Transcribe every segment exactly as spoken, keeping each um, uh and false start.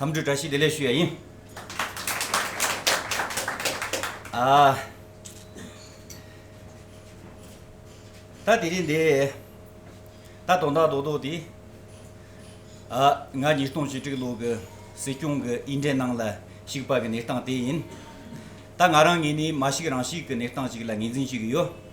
འཚམས་འདྲི་བཀྲ་ཤིས་བདེ་ལེགས་ཞུ་ཡ་ཡིན། ཨ། ད་དེ་རིང་འདི། ད་དོན་དག་རྡོག་རྡོག་དེ། ཨ། ང་ཉིས་སྟོང་བཅུ་དྲུག་ལོ་གི་སྲིད་སྐྱོང་གི་འོས་འགྲན་ནང་ལ་ཞུགས་པ་གི་གནས་སྟངས་དེ་ཡིན། ད་ང་རང་ངོས་ནས་མ་ཞུགས་རང་ཞུགས་ཀྱི་གནས་སྟངས་ཤིག་ལ་ངོས་འཛིན་ཞུ་གི་ཡོད།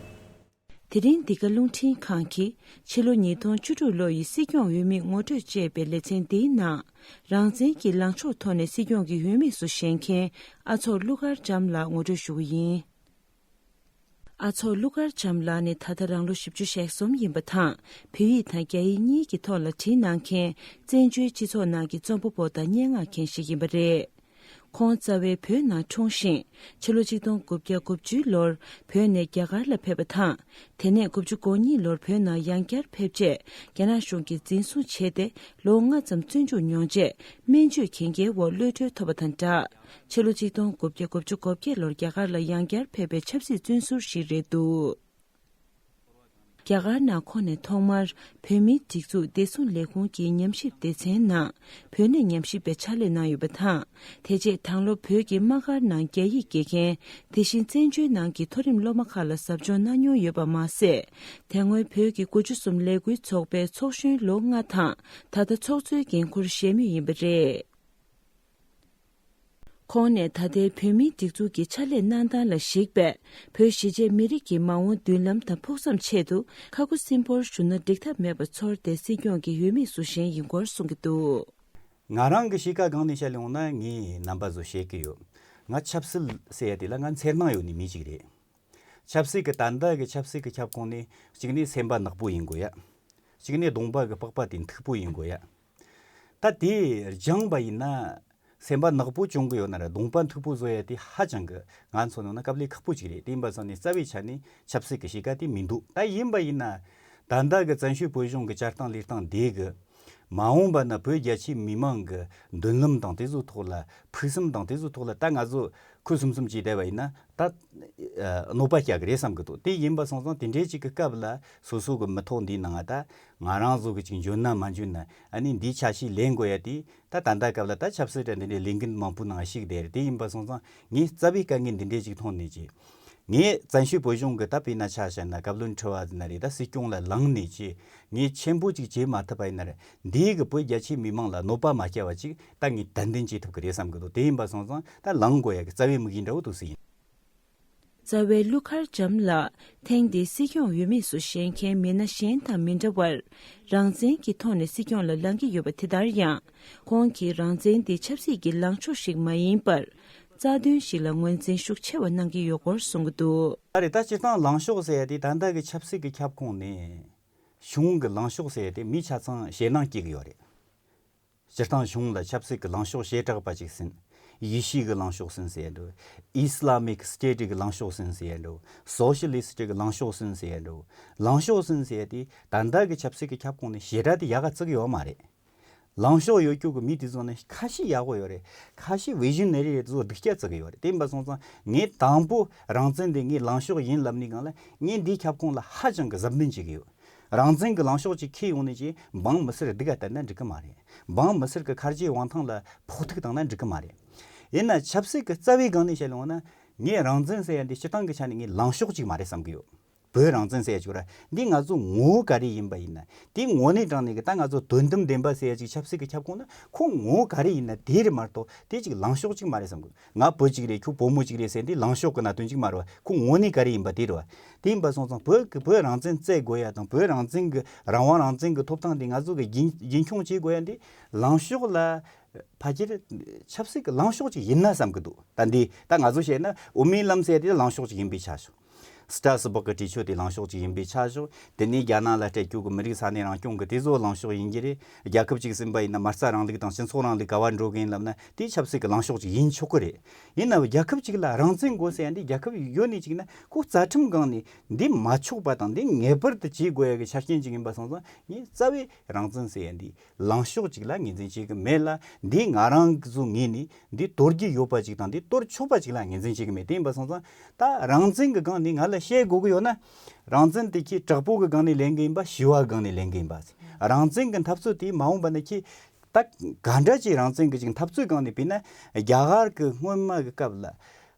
དེ་རིང་འདི་ག་རླུང་འཕྲིན་ཁང་གིས་ཕྱི་ལོ་ཉིས་སྟོང་བཅུ་དྲུག་ལོ་ཡི་སྲིད་སྐྱོང་འོས་མི་ངོ་སྤྲོད་ཅེས་པའི་ལེ་ཚན་འདིའི་ནང་། རང་བཙན་གྱི་ལངས་ཕྱོགས་ཐོག་ནས་སྲིད་སྐྱོང་གི་འོས་མི་སུ་བཞེངས་མཁན་ཨ་ཚོགས་ཀླུ་མཁར་བྱམས་ལགས་ངོ་སྤྲོད་ཞུ་གི་ཡིན། ཨ་ཚོགས་ཀླུ་མཁར་བྱམས་ལགས་ནི་ད་ལྟ་རང་ལོ་བཞི་བཅུ་ཞེ་གསུམ་ཡིན་པ་དང་། བོད་ཡིག་དང་རྒྱ་ཡིག་གཉིས་ཀྱི་ཐོག་ལ་བྲིས་གནང་མཁན་བཙན་བྱོལ་སྤྱི་ཚོགས་ནང་གི་རྩོམ་པ་པོ་དང་སྙན་ངག་མཁན་ཞིག་ཡིན་པ་རེད། ཁོང་རྩ་བའི་བོད་ནང་འཁྲུངས་ཤིང་། ཕྱི་ལོ་ཆིག་སྟོང་དགུ་བརྒྱ་དགུ་བཅུའི་ལོར་བོད་ནས་རྒྱ་གར་ལ་ཕེབས་པ་དང་། དེ་ནས་དགུ་བཅུ་གོ་གཉིས་ལོར་བོད་ནང་ཡང་བསྐྱར་ཕེབས་རྗེས་རྒྱ་ནག་གཞུང་གིས་འཛིན་བཟུང་བྱས་ཏེ་ལོ་ལྔ་ཙམ་བཙོན་འཇུག་མྱོང་རྗེས་སྨན་བཅོས་གན་རྒྱའི་འོག་གློད་གྲོལ་ཐོབ་པ་དང་སྦྲགས། ཕྱི་ལོ་ཆིག་སྟོང་དགུ་བརྒྱ་དགུ་བཅུ་གོ་བརྒྱད་ལོར་རྒྱ་གར་ལ་ཡང་བསྐྱར་ཕེབས་པའི་ཆབ་སྲིད་བཙོན་ཟུར་ཞིག་རེད་འདུག་རྒྱ་གར་ནང་ཁོང་ནས་ཐོག་མར་བོད་མིའི་སྒྲིག་འཛུགས་བདེ་སྲུང་ལས་ཁུངས་ཀྱི་ཉམས་ཞིབ་སྡེ་ཚན་ནང་བོད་གནས་ཉམས་ཞིབ་པའི་ཕྱག་ལས་གནང་ཡོད་པ་དང་། དེ་རྗེས་དང་ལོ་བོད་ཀྱི་དམག་སྒར་ནང་རྒྱ་ཡིག་དགེ་རྒན། དེ་བཞིན་བཙན་བྱོལ་ནང་གི་མཐོ་རིམ་སློབ་མ་ཁག་ལ་ཟབ་སྦྱོང་གནང་མྱོང་ཡོད་པ་མ་ཟད། དེ་སྔོན་བོད་ཀྱི་དགུ་བཅུ་གསུམ་ལས་འགུལ་ཚོགས་པའི་ཚོགས་གཞོན་ལོ་ལྔ་དང་ད་ལྟ་ཚོགས་གཙོའི་འགན་འཁུར་བཞེས་མུས་ཡིན་པ་རེད། ཁོང་ནས་ད་ལྟའི་བོད་མིའི་སྒྲིག་འཛུགས་ཀྱི་ཕྱག་ལས་གནང་སྟངས་ལ་གཞིགས་པས། བོད་གཞིས་བྱེས་མི་རིགས་ཀྱི་མ་འོངས་མདུན་ལམ་དང་ཕུགས་བསམ་ཆེད་དུ་ཁ་ཁུ་སིམ་པོར་བཞུགས་ན་འགྲིག་ཐབས་མེད་པ་ཚོར་ཏེ་སྲིད་སྐྱོང་གི་འོས་མི་སུ་བཞེངས་ཡིན་སྐོར་གསུང་གི་འདུག་ང་རང་གི་གཤིས་ཀ་སྒང་ནས་བཤད་ཡོང་ན་ངས་རྣམ་པ་ཚོ་བཤད་ཀྱི་ཡོད། ང་ཆབ་སྲིད་ཟེར་ཡ་དེ་ལ་ང་འཚེར་སྣང་ཡོད་ནི་མི་ཞིག་རེད། ཆབ་སྲིད་ཀྱི་ད་ལྟ་གི་ཆབ་སྲིད་ཀྱི་ཁྱབ་ཁོངས་ནས་གཅིག་ནས་སེམས་པ་ནག་པོ་ཡིན་དགོས་ཡ། གཅིག་ནས་གདོང་པ་གི་པགས་པ་དེ་མཐུག་པོ་ཡིན་དགོས་ཡ། ད་དེ་སྦྱངས་པ་ཡིན་ན། སེམས་པ་ནག་པོ་བྱུང་གི་ཡོད་ན་ར་གདོང་པ་མཐུག་པོ་བཟོ་ཡ་དེ་ཧ་ཅང་གི་ང་ཚོ་ནང་ན་དཀའ་ལས་ཁག་པོ་ཅིག་རེད། དེ་ཡིན་པ་སོང་ནས་རྩ་བའི་ཆ་ནས་ཆབ་སྲིད་ཀྱི་གཤིས་ཀ་དེ་མི་འདུག་ད་ཡིན་པ་ཡིན་ན། ད་ལྟ་གི་བཙན་བྱོལ་བོད་གཞུང་གི་བཅའ་སྟངས་ལས་སྟངས་དེ་གི་མ་འོངས་པ་ན་བོད་རྒྱ་ཆེའི་མི་མང་གི་མདུན་ལམ་དང་དེ་ཚོའི་ཐོག་ལ་ཕུགས་བསམ་དང་དེ་ཚོའི་ཐོག་ལ་ད་ང་ཚོ་ཁུ་སིམ་སིམ་བྱས་བསྡད་པ་ཡིན་ན་ད་གནོད་པ་སྐྱེལ་གི་རེད་བསམ་གི་འདུག་དེ་ཡིན་པ་སོང་ཙང་དེ་འདྲའི་ཅིག་གི་སྐབས་ལ་སོ་སོ་གི་མི་ཐོག་འདིའི་ནང་ང་ད་ང་རང་ཚོ་གི་ཅིག་འཇོན་ན་མ་འཇོན་ན་ཨ་ནི་འདིའི་ཆ་ཤས་ལེན་དགོས་ཡ་དེ་ད་ད་ལྟ་སྐབས་ལ་ད་ཆབ་སྲིད་དང་འདི་འདྲའི་ལས་འགན་མང་པོའི་ནང་ཞུགས་བསྡད་རེད། དེ་ཡིན་པ་སོང་ཙང་ངས་རྩ་བའི་དཀའ་ངལ་འདི་འདྲའི་ཅིག་མཐོང་ནས་ཅིག་ངས་བཙན་བྱོལ་བོད་གཞུང་གི་ད་དཔེར་ན་ཆ་བཞག་ན་བཀའ་བློན་ཁྲི་པ་ཟེར་ན་རེད། ད་སྲིད་སྐྱོང་ལ་ལངས་ནས་ཅི་ངས་ཆེན་པོ་ཅིག་བྱེད་མ་ཐུབ་པ་ཡིན་ན་རེད། འདིའི་གི་བོད་རྒྱ་ཆེའི་མི་མང་ལ་གནོད་པ་མ་སྐྱེལ་བ་ཅིག་ད་ངས་ཏན་ཏན་བྱེད་ཐུབ་ཀྱི་རེད་བསམ་གི་འདུག་དེ་ཡིན་པ་སོང་ཙང་ད་ལངས་དགོས་ཡ་གི་རྩ་བའི་དམིགས་ཡུལ་འདྲ་བོ་འདུག་སེ་ཡིན། རྩ་བའི་ཀླུ་མཁར་བྱམས་ལགས་ཐེངས་འདིའི་སྲིད་སྐྱོང་འོས་མི་སུ་བཞེངས་མཁན་མི་སྣ་གཞན་དང་མི་འདྲ་བར་རང་བཙན་གྱི་ཐོག་ནས་སྲིད་སྐྱོང་ལ་ལངས་ཀྱི་ཡོད་པ་དེ་ལྟར་ཡང་། ཁོང་གིས་རང་བཙན་འདི་ཆབ་སྲིད་ཀྱི་ལངས་ཕྱོགས་ཤིག་མ་ཡིན་པར། རྩ་དོན་ཞིག་ལ་ངོས་འཛིན་ཤུགས་ཆེ་བ་གནང་གི་ཡོད་སྐོར་གསུང་གི་འདུག་ད་རེས་ད་སྤྱིར་བཏང་ལངས་ཕྱོགས་ཟེར་ཡ་དེ་ད་ལྟ་གི་ཆབ་སྲིད་ཀྱི་ཁྱབ་ཁོངས་ནས་གཞུང་གི་ལངས་ཕྱོགས་ཟེར་ཡ་དེ་མིས་ཆ་ཚང་ཞེད་སྣང་སྐྱེ་གི་ཡོད་རེད། སྤྱིར་བཏང་གཞུང་ལ་ཆབ་སྲིད་ཀྱི་ལངས་ཕྱོགས་བྱེ་བྲག་པ་ཅིག་ཟིན། ཡེ་ཤུའི་གི་ལངས་ཕྱོགས་ཟིན་ཟེར་ཡ་འདུག་ཨི་སི་ལ་མིག་སི་ཊེ་ཊི་གི་ལངས་ཕྱོགས་ཟིན་ཟེར་ཡ་འདུག་སོ་ཤི་ལི་སི་ཊི་གི་ལངས་ཕྱོགས་ཟིན་ཟེར་ཡ་འདུག་ལངས་ཕྱོགས་ཟིན་ཟེར་ཡ་དེ་ད་ལྟ་གི་ཆབ་སྲིད་ཀྱི་ཁྱབ་ཁོངས་ནས་ཞེ་དྲག་དེ་ཡག་ག་བརྩི་གི་ཡོད་མ་རེད། ལངས་ཕྱོགས་ཡོད་རྒྱུ་གི་མི་དེ་ཚོ་ནི་ཁ་ཤས་ཡག་པོ་ཡོད་རེད། ཁ་ཤས་བི་ཞི་ནེ་རི་རེད། དེ་ཚོ་སྡུག་སྐྱག་བརྩི་གི་ཡོད་རེད། དེ་ཡིན་པ་སོང་ཙང་ངས་དང་པོ་རང་བཙན་དེ་ངའི་ལངས་ཕྱོགས་ཡིན་ལབ་ནས་སྒང་ལ་ངས་འདིའི་ཁྱབ་ཁོངས་ལ་ཧ་ཅང་གི་གཟབ་ནན་བྱེད་ཀྱི་ཡོད། རང་བཙན་གྱི་ལངས་ཕྱོགས་ཅིག་ཁས་ཡོང་ནས་ཅིག་འབངས་མི་སེར་སྡུག་ག་བསྟན་ན་འགྲིག་གི་མ་རེད། འབངས་མི་སེར་གྱི་ཁ་རྗེ་དབང་ཐང་ལ་ཕོག་ཐུག་བཏང་ན་འགྲིག་གི་མ་རེད། ཡིན་ན་ཆབ་སྲིད་ཀྱི་རྩ་བའི་སྒང་ནས་བཤད་ཡོང་ན་ངས་རང་བཙན་ཟེར་ཡ་འདི་སྤྱིར་བཏང་གི་ཆ་ནས་ངའི་ལངས་ཕྱོགས་ཅིག་མ་རེད་བསམ་གི་ཡོད། བོད་རང་བཙན་ཟེར་ཡ་ཅིག་ཡོད་ར། འདི་ང་ཚོ་ངོ་བོ་ག་རེ་ཡིན་པ་ཡིན་ན། དེ་ངོ་ནས་དྲངས་ནས་གི་ད་ང་ཚོ་དོན་དམ་བདེན་པ་ཟེར་ཡ་ཅིག་ཆབ་སྲིད་ཀྱི་ཁྱབ་ཁོངས་ན་ཁོ་ངོ་བོ་ག་རེ་ཡིན་ན་དེ་རེད་མ་གཏོགས་དེ་ཅིག་ལངས་ཕྱོགས་ཅིག་མ་རེད་བསམ་གི། ང་བོད་ཅིག་རེད། ཁྱོད་བོད་མོ་ཅིག་རེད་ཟེར་འདི་ལངས་ཕྱོགས་ཀྱི་གནད་དོན་ཅིག་མ་རེད་བ། ཁོ་ངོ་ནས་ག་རེ་ཡིན་པ་དེ་རེད་བ། དེ་ཡིན་པ་སོང་ཙང་བོད་ཀྱི་བོད་རང་བཙན་རྩོད་དགོས་ཡ་དང་བོད་རང་བཙན་གྱི་རང་དབང་རང་བཙན་གྱི་ཐོབ་ཐང་འདི་ང་ཚོ་གི་རྒྱུན་རྒྱུན་འཁྱོངས་བྱེད་དགོས་ཡ་འདི་ལངས་ཕྱོགས་ལ་ཕལ་ཆེར་ཆབ་སྲིད་ཀྱི་ལངས་ཕྱོགས་ཅིག་ཡིན་ན་བསམ་གི་འདུག་ད་འདི་ད་ང་ཚོ་བཤད་ན་དབུ་མའི་ལམ་ཟེར་དེ་ལངས་ཕྱོགས་ཅིག་ཡིན་པའི་ཆ་བཞག་སི་ཏྲ་སི་སྦག་གི་གྲོས་ཆོད་དེ་ལངས་ཕྱོགས་ཅིག་ཡིན་པའི་ཆ་བཞག་དེ་ནས་རྒྱ་ནག་ལ་སྤྲད་རྒྱུ་གི་མི་རིགས་ས་གནས་རང་སྐྱོང་གི་དེ་ཚོ་ལངས་ཕྱོགས་ཡིན་གྱི་རེད། རྒྱལ་ཁབ་ཅིག་ཟིན་པ་ཡིན་ན་མ་རྩ་རིང་ལུགས་དང་སྤྱི་ཚོགས་རིང་ལུགས་ག་བ་འགྲོ་གི་ཡིན་ལབ་ན་དེ་ཆབ་སྲིད་ཀྱི་ལངས་ཕྱོགས་ཅིག་ཡིན་ཆོག་གི་རེད། ཡིན་ནའང་རྒྱལ་ཁབ་ཅིག་ལ་རང་བཙན་དགོས་ཟེར་ཡ་འདི་རྒྱལ་ཁབ་ཡོད་ནས་ཅིག་ན་ཁོ་རྩ་ཁྲིམས་སྒང་ནས་འདི་མ་ཆོག་པ་དང་འདི་ངེས་པར་དུ་བྱེད་དགོས་ཡ་གི་ཆ་རྐྱེན་ཅིག་ཡིན་པ་སོང་ཙང་ངས་རྩ་བའི་རང་བཙན་ཟེར་ཡ་འདི་ལངས་ཕྱོགས་ཅིག་ལ་ངོས་འཛིན་བྱེད་ཀྱི་མེད་ལ། འདི་ང་རང་ཚོ་ངོས་ནས་འདི་གཏོར་རྒྱུ་ཡོད་པ་ཅིག་དང་འདི་གཏོར་ཆོག་པ་ཅིག་ལ་ངོས་འཛིན་བྱེད་ཀྱི་མེད། དེ་ཡིན་པ་སོང་ཙང་ད་རང་བཙན་གྱི་སྒང་ནས་ང་ལ་བཤད་དགོས་ཀྱི་ཡོད་ན། རང་བཙན་དེ་ཁྱེད་དྲག་པོ་གི་སྒང་ནས་ལེན་གྱི་ཡིན་པ་ཞི་བ་གི་སྒང་ནས་ལེན་གྱི་ཡིན་པ། རང་བཙན་གྱི་འཐབ་རྩོད་དེ་མ་འོངས་པ་ན་ཁྱེད་ ད་ག་འདྲ་ཅིག་རང་བཙན་གྱི་ཅིག་འཐབ་རྩོད་སྒང་ནས་བྱས་ན། རྒྱ་གར་གྱི་སྔོན་མ་གི་སྐབས་ལ་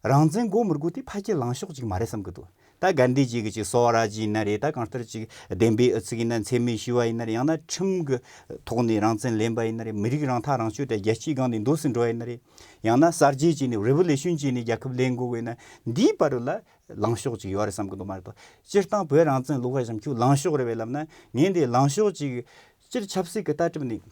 རང་བཙན་དགོས་མི་དགོས་དེ་ཕལ་ཆེར་ལངས་ཕྱོགས་ཅིག་མ་རེད་བསམ་གྱི་འདུག་ད་གྷན་དྷི་ཇི་གི་ཅིག་སོ་རཱ་ཇི་ཡིན་ན་རེད། ད་གང་ལྟར་ཅིག་བདེན་པའི་ཨུ་ཚུགས་ཡིན་ན། འཚེ་མེད་ཞི་བ་ཡིན་ན་རེད། ཡང་ན་ཁྲིམས་ཀྱི་ཐོག་ནས་རང་བཙན་ལེན་པ་ཡིན་ན་རེད། མི་རིགས་རང་ཐག་རང་གཅོད་དེ་རྒྱལ་སྤྱིའི་སྒང་ནས་འདུག་སེ་འགྲོ་བ་ཡིན་ན་རེད། ཡང་ན་གསར་བརྗེ་བྱས་ནས་རི་ཝོ་ལུ་ཤན་བྱས་ནས་རྒྱལ་ཁབ་ལེན་དགོས་དགོས་ན། འདིའི་བར་ལ་ལངས་ཕྱོགས་ཅིག་ཡོད་རེད་བསམ་གྱི་འདུག་མ་གཏོགས། སྤྱིར་བཏང་བོད་རང་བཙན་ལོགས་ཀ་བཞག་ཁྱོད་ལངས་ཕྱོགས་རེད་པས་ལབ་ན། ངས་འདི་ལངས་ཕྱོགས་ཅིག་སྤྱིར་ཆབ་སྲིད་ཀྱི་ལྟ་གྲུབ་ནས་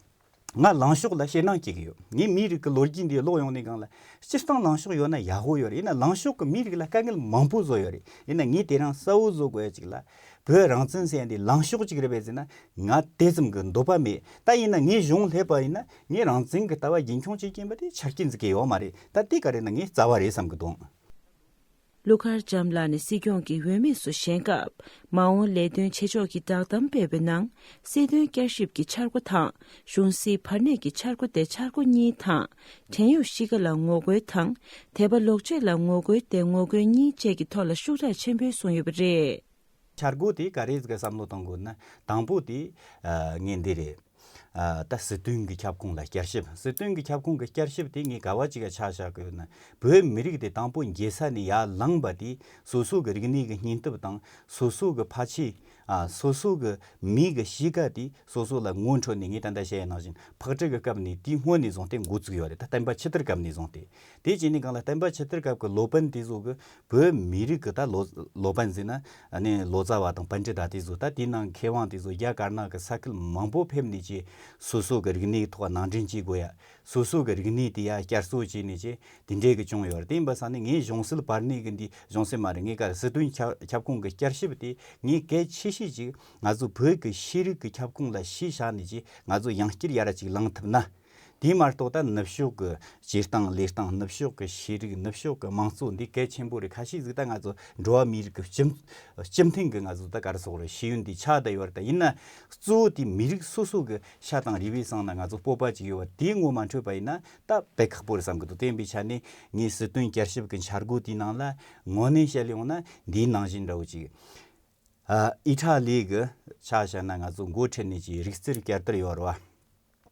ང་ལངས་ཕྱོགས་ལ་ཞེད་སྣང་སྐྱེ་གི་ཡོད། ངས་མིའི་རིགས་ཀྱི་ལོ་རྒྱུས་འདི་ཀློག་ཡོང་ནས་སྒང་ལ། སྤྱིར་བཏང་ལངས་ཕྱོགས་ཡོད་ན་ཡག་པོ་ཡོད་རེད། ཡིན་ན་ལངས་ཕྱོགས་ཀྱི་མིའི་རིགས་ལ་དཀའ་ངལ་མང་པོ་བཟོ་ཡོད་རེད། ཡིན་ན་ངས་དེ་རིང་གསལ་པོ་བཟོ་དགོས་ཡ་ཅིག་ལ། བོད་རང་བཙན་ཟེར་ཡ་འདི་ལངས་ཕྱོགས་ཅིག་རེད་པས་ཟེར་ན། ང་དེ་ཙམ་གྱི་འདོད་པ་མེད། ད་ཡིན་ན་ངས་གཞུང་སླེབས་པ་ཡིན་ན། ངས་རང་བཙན་གྱི་ལྟ་བ་རྒྱུན་འཁྱོངས་བྱེད་ཀྱིན་པ་དེ་ཆ་རྐྱེན་འཛིན་གྱི་ཡོད་མ་རེད། ད་དེ་ག་རེད་ན་ངས་རྩ་བ་རེད་བསམ་གྱི་འདུག་ཀླུ་མཁར་བྱམས་ལགས་ནས་སྲིད་སྐྱོང་གི་འོས་མི་སུ་བཞེངས་སྐབས། མ་འོངས་ལས་དོན་བྱེད་ཕྱོགས་ཀྱི་བསྒྲགས་གཏམ་སྤེལ་བའི་ནང་། སྲིད་དོན་བསྐྱར་ཞིབ་ཀྱི་འཆར་སྒོ་དང་། གཞུང་སྲིད་བར་གནས་ཀྱི་འཆར་སྒོ་སྟེ་འཆར་སྒོ་གཉིས་དང་། བྲན་གཡོག་གཤིས་ཀ་ལ་ངོ་རྒོལ་དང་། དད་པ་ལོག་སྤྱོད་ལ་ངོ་རྒོལ་སྟེ་ངོ་རྒོལ་གཉིས་བཅས་ཀྱི་ཐོག་ལ་ཤུགས་དྲག་ཆེན་པོས་གསུངས་ཡོད་པ་རེད། འཆར་སྒོ་དེ་ག་རེ་ཟིག་ག་བསམ་བློ་གཏོང་དགོས་ན། དང་པོ་དེ་ངས་འདི་རེད། ཨ། ད་སྲིད་དོན་གྱི་ཁྱབ་ཁོངས་ལ་བསྐྱར་ཞིབ། སྲིད་དོན་གྱི་ཁྱབ་ཁོངས་ཀྱི་བསྐྱར་ཞིབ་དེ་ངས་ག་བ་ཅིག་ག་ཆ་བཞག་གི་ཡོད་ན། བོད་མི་རིགས་དེ་དང་པོ་འགྱེལ་ས་ནས་ཡར་ལངས་པ་དེ། སོ་སོ་གི་རིག་གནས་ཀྱི་སྙིང་སྟོབས་དང་། སོ་སོ་གི་ཕ་ཆས། ཨ། སོ་སོ་གི་མི་གི་གཤིས་ཀ་དེ་སོ་སོ་ལ་ངོ་འཕྲོད་ནས། ངས་ད་ལྟ་བཤད་ཡ་ནང་བཞིན་ཕག་གྲུ་གི་སྐབས་ནས་དེའི་སྔོན་ནས་བཟུང་སྟེ་འགོ་བཙུགས་ཡོད་རེད། ད་བསྟན་པ་ཆོས་དར་སྐབས་ནས་བཟུང་སྟེ། དེ་བྱས་ནས་སྒང་ལ་བསྟན་པ་ཆོས་དར་སྐབས་ཀྱི་ལོ་པཎ་དེ་ཚོ་གི། བོད་མི་རིགས་ཀྱི་ད་ལོ་ལོ་པཎ་ཟེར་ན། ཨ་ནི་ལོ་ཙཱ་བ་དང་པཎྜི་ཏ་དེ་ཚོ། ད་དེའི་ནང་མཁས་དབང་དེ་ཚོ་རྒྱ་དཀར་ནག་གི་ས་ཁུལ་མང་པོ་ཕེབས་ནས་ཀྱི། སོ་སོ་གི་རིག་གནས་ཐོག་ནང་འདྲེན་བྱེད་དགོས་ཡ། སོ་སོ་གི་རིག་གནས་དེ་ཡ་བསྐྱར་གསོ་བྱས་ནས་ཀྱི་དེ་འདྲའི་གི་བྱུང་ཡོད་རེད། དེ་ཡིན་པ་སང་ནི་ངས་གཞུང་སྲིད་བར་གནས་ཀྱི་འདི། གཞུང་སྲིད་མ་རེད། ངས་ག་རེ། སྲིད་དོན་ཁྱབ་ཁྱབ་ཁོངས་ཀྱི་བསྐྱར་ཞིབ་དེ་ངས་གལ་ཆེ་ཤོས་ཅིག་ང་ཚོ་བོད་ཀྱི་ཤེས་རིག་གི་ཁྱབ་ཁོངས་ལ་གཞི་བཞག་ནས་ཀྱི་ང་ཚོ་ཡང་བསྐྱར་ཡར་ཅིག་ལངས་ཐུབ་ན། དེ་མ་གཏོགས་ད་ནུབ་ཕྱོགས་ཀྱི་སྤྱིར་བཏང་ལས་སྟངས། ནུབ་ཕྱོགས་ཀྱི་ཤེས་རིག། ནུབ་ཕྱོགས་ཀྱི་དམངས་གཙོ་འདི་གལ་ཆེན་པོ་རེད། ཁ་ཤས་ཟིག་ད་ང་ཚོ་འགྲོ་བ་མིའི་རིགས་ཀྱི་སྤྱི་སྤྱི་མཐུན་གྱི་ང་ཚོ་ད་ག་རེ་ཟེར་དགོས་རེད། ཤེས་ཡོན་འདི་ཆགས་བསྡད་ཡོད་རེད། ད་ཡིན་ན་གཙོ་བོ་དེ་མི་རིགས་སོ་སོ་གི་ཤ་དང་རུས་པའི་གསེང་ན་ང་ཚོ་སྤོབས་པ་ཅིག་ཡོད་པ་དེ་ངོ་མ་འཕྲོད་པ་ཡིན་ན། ད་དཔེ་ཁག་པོ་རེད་བསམ་གྱི་འདུག་དེ་ཡིན་པའི་ཆ་ནས་ངས་སྲིད་དོན་བསྐྱར་ཞིབ་ཀྱི་འཆར་སྒོ་དེའི་ནང་ལ་དངོས་གནས་བཤད་ཡོང་ན། འདིའི་ནང་བཞིན་འདྲ་བོ་ཅིག་ཨ། ཨི་ཊ་ལི་གི་ཆ་བཞག་ན་ང་ཚོ་འགོ་ཁྲིད་ནས་ཀྱི་རིག་རྩལ་བསྐྱར་དར་ཡོད་རེད་